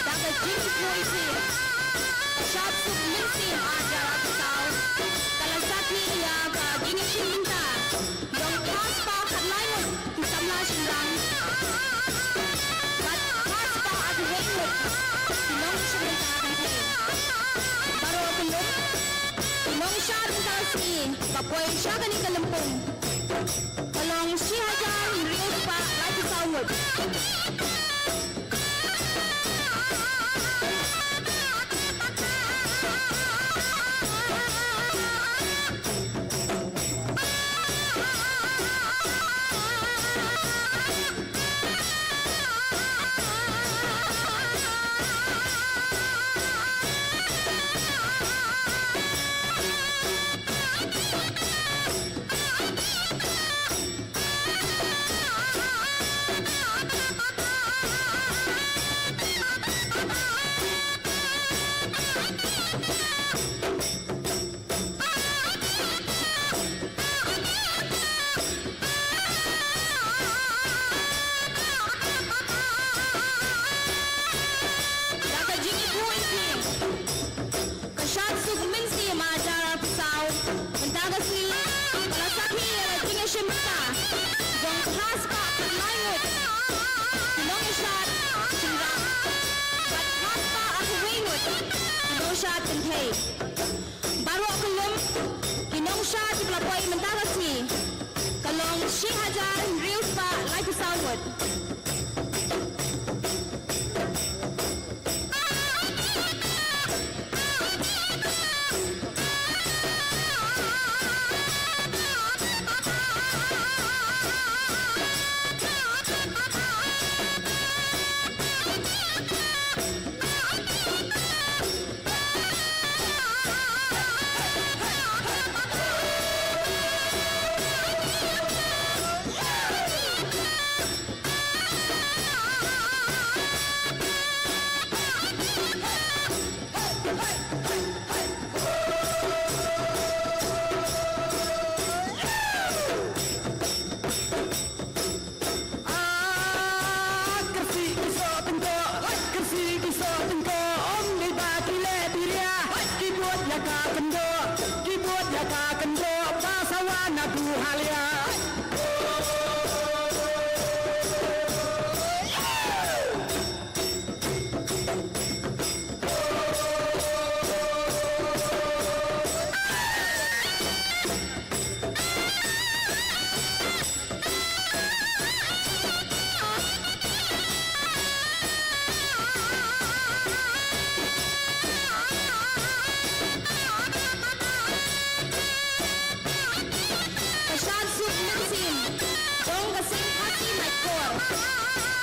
Da ka jingkhuslai, ka shad suk mynsiem ar hajar arphew saw ka la sakhi ïa ka jingïashim bynta jong phra spah khatlai ngut ki samla shynrang bad phra spah arphew wei ngut ki nongshim bynta kynthei. Baroh kyllup ki nongshad mynta ka sngi ba poi sha kane ka lympung ka long shi hajar hynriew spah laiphew saw ngut. Da ka jingïathuh ïa phi, ka shad suk mynsiem ar hajar arphew saw mynta ka sngi ka la sakhi ïa ka jingïashim bynta jong phra spah khatlai ngut ki nongïashad shynrang bad phra spah arphew wei ngut ki nongshad kynthei. Baroh kyllup ki nongshad kiba la poi mynta ka sngi ka long shi hajar hynriew spah laiphew saw ngut. Ah, Khasi ki soh tyngkoh, Khasi ki soh tyngkoh, ym dei ba ki leh biria, ki bud ïa ka kyndoh, ki bud ïa ka kyndoh, ba sawa na Buhalia. Ka shad suk mynsiem jong ka seng Khasi Laitkor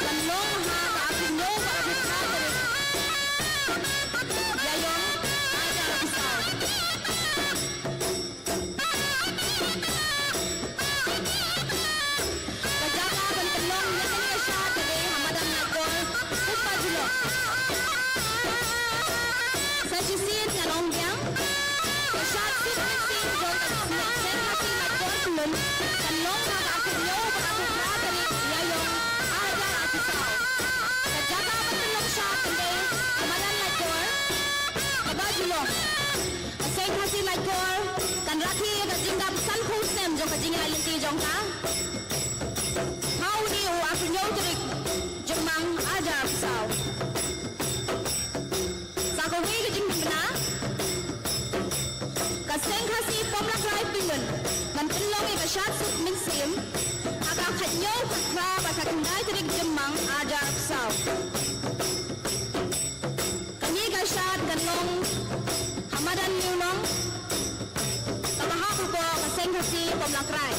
kan long ha ka arphew hynñiew bad arphew phra tarik Ïaïong ar hajar arphew saw. Ka jaka ban pynlong ïa kane ka shad ka dei ha madan Laitkor, kumba ju long. Sa shisien ngan ong biang, ka shad suk mynsiem jong ka seng Khasi Laitkor Pyllun kan long ha ka arphew hynñiew bad arphew phra tarik Ïaïong ar hajar arphew saw. Ka jaka ban pynlong shad kan dei ha madan Laitkor, kaba ju long. Ka seng Khasi Laitkor kan rakhe ïa ka jingdap sanphew snem jong ka jingïaid lynti jong ka ha une u arphew hynñiew tarik Jymmang ar hajar arphew saw. Sa kawei ka jingpynbna, ka seng Khasi Pom Lakrai Pyllun kan pynlong ïa ka shad suk mynsiem ha ka khathynñiew, khatphra bad khatkhyndai tarik Jymmang ar hajar arphew saw. Kane ka shad kan long ha madan Newlong, kaba hap hapoh ka seng Khasi Pom Lakrai.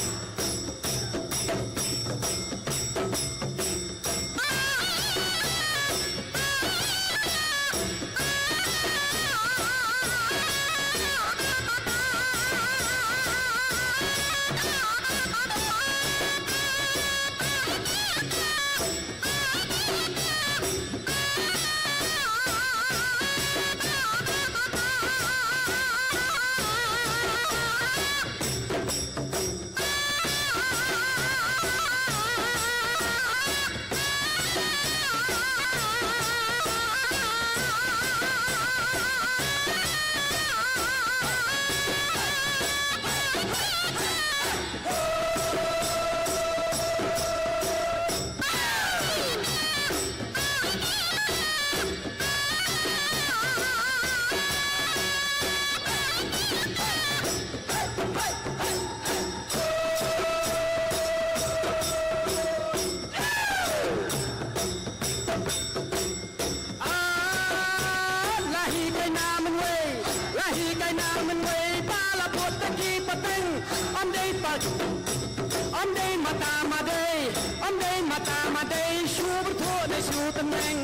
Tama dei, ym dei ma tama dei, shu byrthuh ne shu tynreng.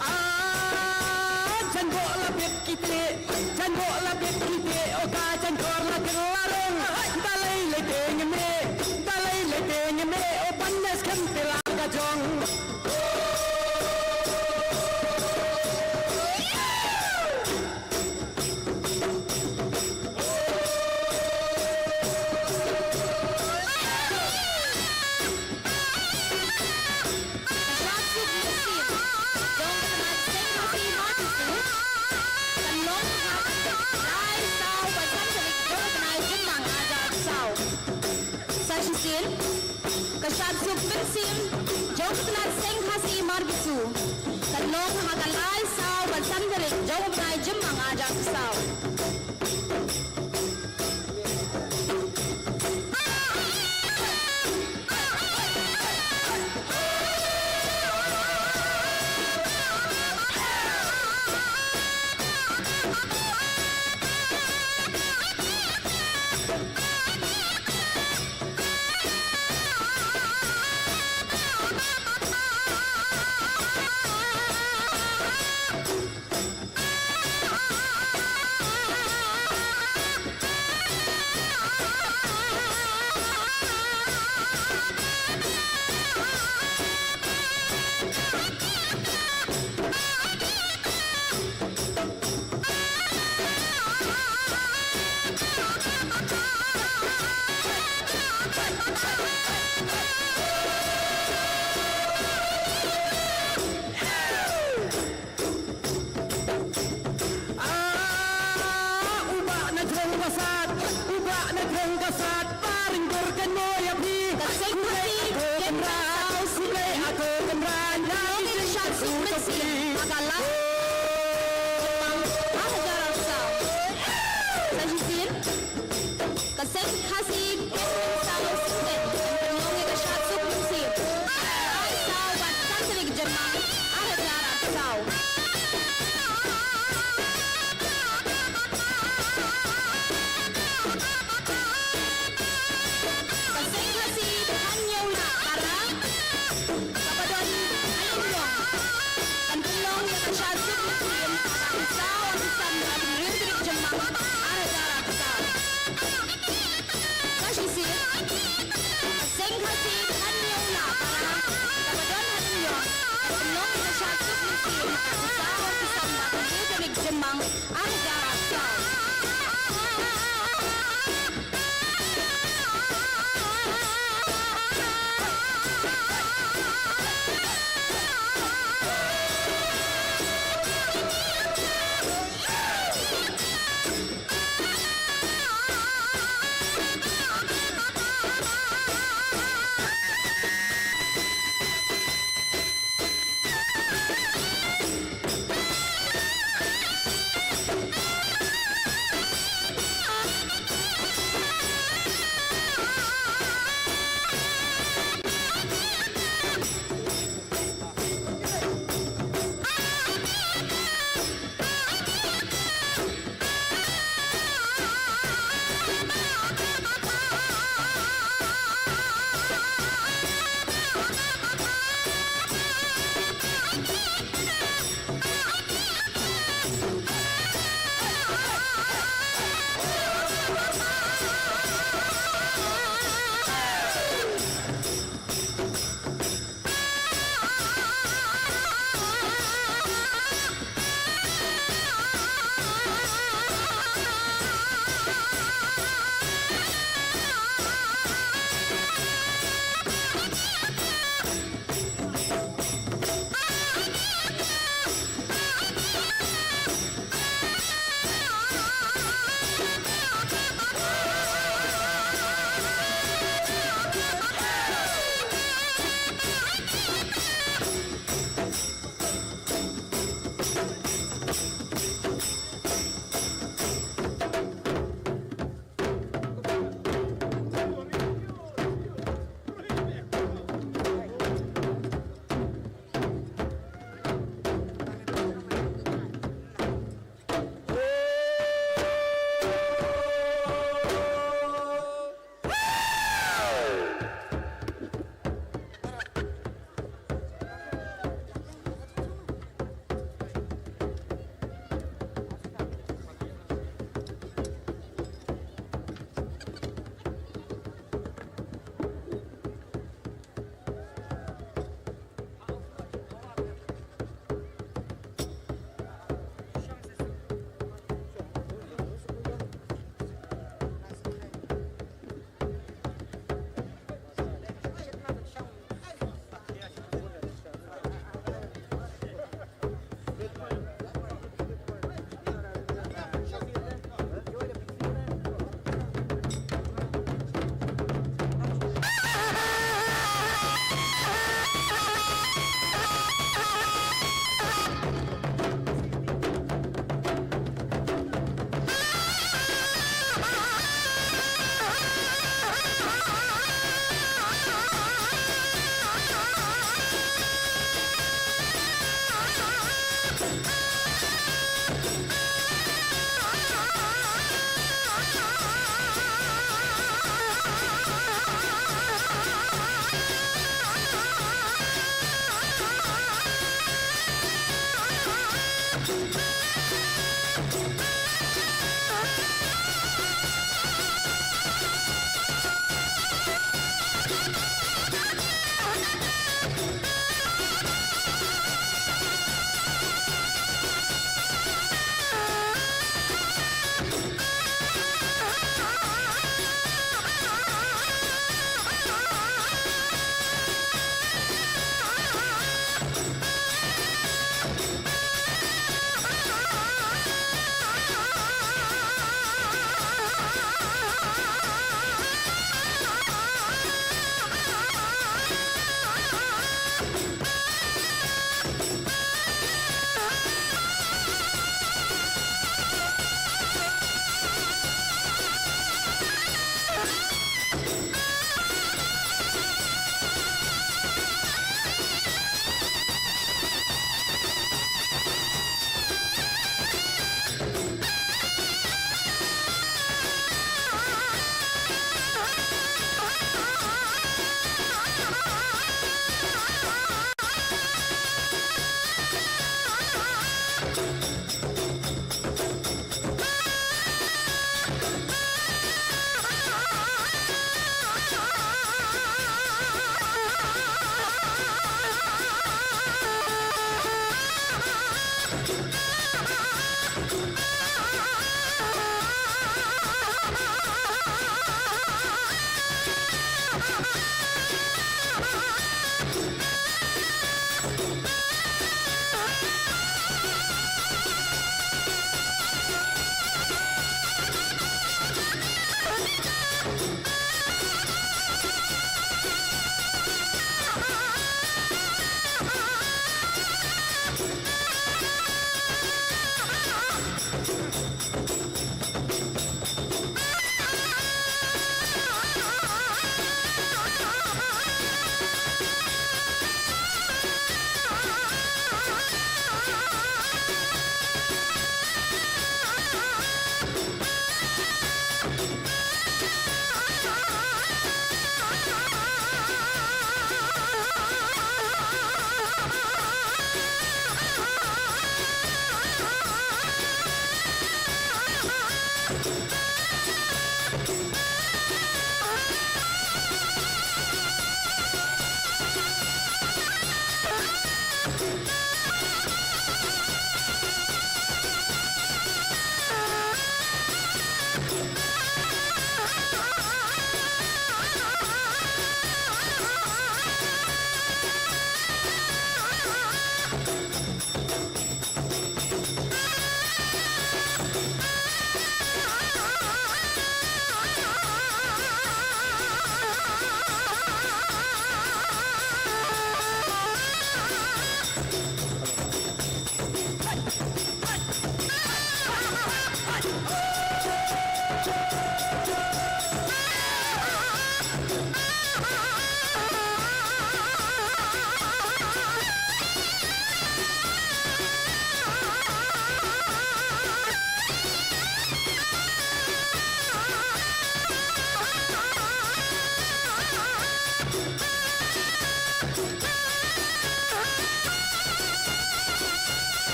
Ah, jan bok la bit kite, jan bok la bit kite, o ka jan kor la kylla rong. Balei lei te ngem e, balei lei te ngem e, o pan nes kan te la ka jong. Sa shisien, ka shad suk mynsiem jong ka tnat seng Khasi Marbisu kan long ha ka lai saw bad san tarik jong u bnai Jymmang arhajar arphew saw. Ah, u bah na jrong ba sat, u bah na jrong ba sat, ba ring dur kan mo ïa phi. Ka seng Khasi, kynrad, u lei ato kynrad, na ki shat suk mynsiem, ha ka lai. Arhajar arphew saw. Sa shisien. Ka seng Khasi, kynrad saw sngewthuh, kan pynlong ïa ka shad suk mynsiem. Lai saw bad san tarik Jymmang, arhajar arphew saw. Ka seng Khasi, than ïa u lah para, kaba don ha Ïewduh, kan pynlong ïa ka shad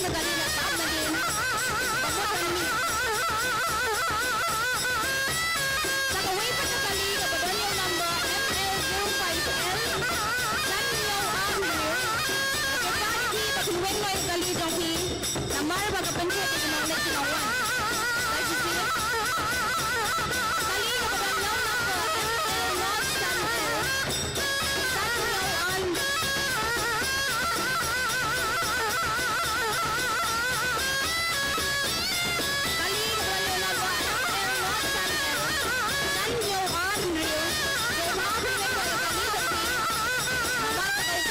na kali na tam na din. Ba mut na mi. Sa kawei pat ka kali kaba don ïa u number M L zero five L san hynñiew ar hynriew. Ka kali ba pynweng noh ïa ka kali jong phi. Namar ba ka pyntip ïa ki nongleit ki nongwan. Ka shisien. Kali kaba don ïa u number M L not san L. San hynñiew ar. Kali kaba don ïa u number M L not san L. San hynñiew ar hynriew. Sngewbha phi weng noh ïa ka kali jong phi. Namar ka dei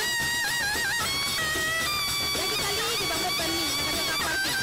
Ïa ki kali kiba mut ban mih na ka jaka parking.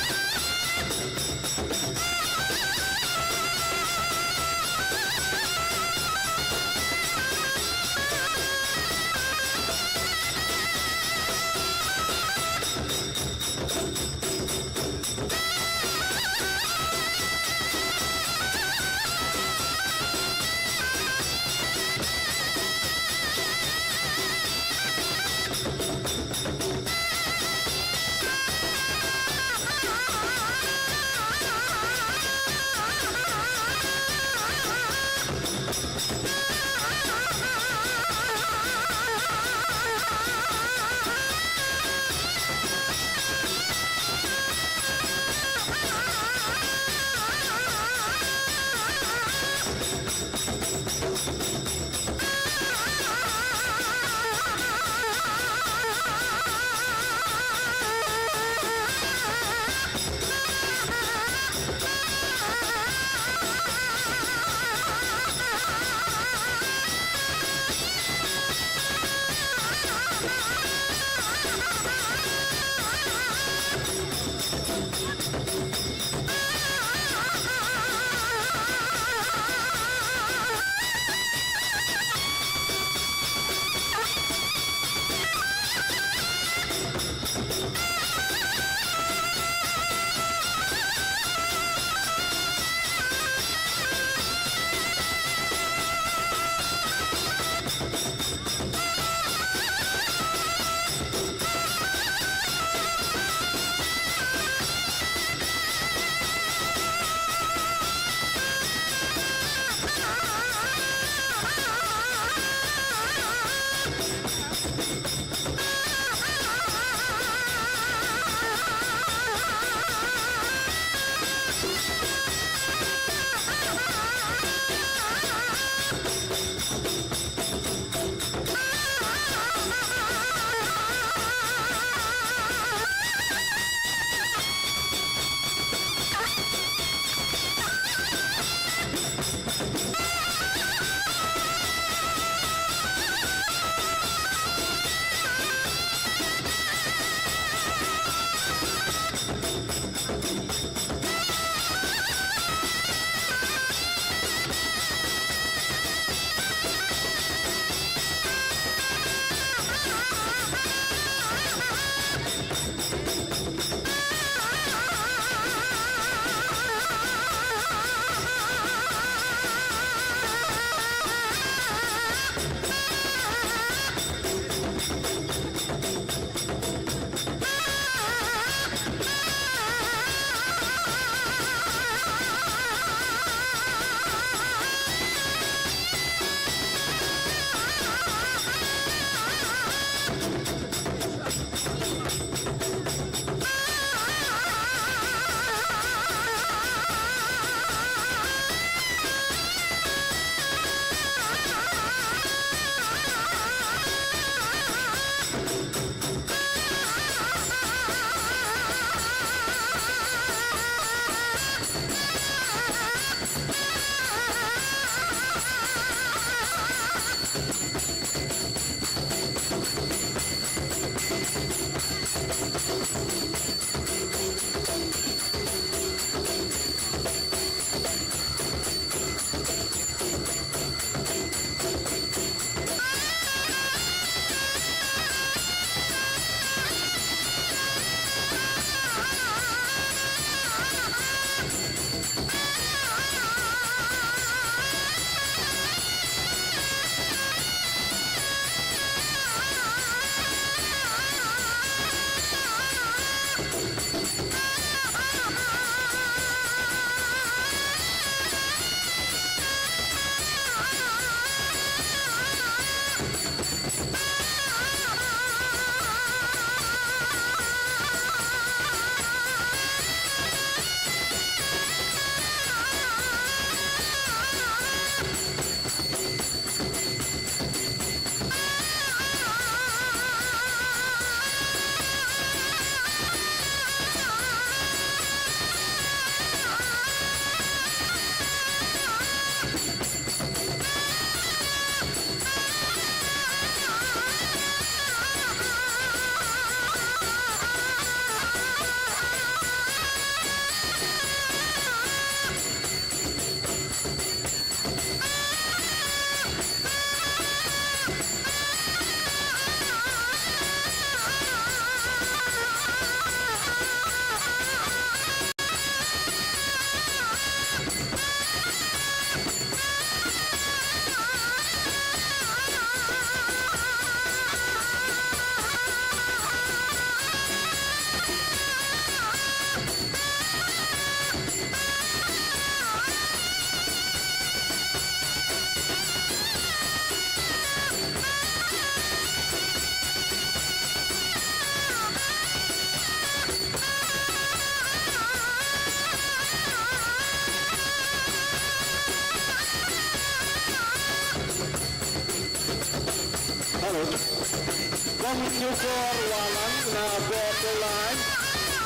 Bong Shukor Walang na Botolai,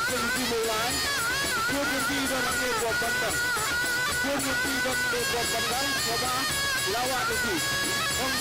Jengki Mulai, Jengki Dong Nge Botandang, Jengki Dong Nge Botandang, Baba Lawa Niti, Bong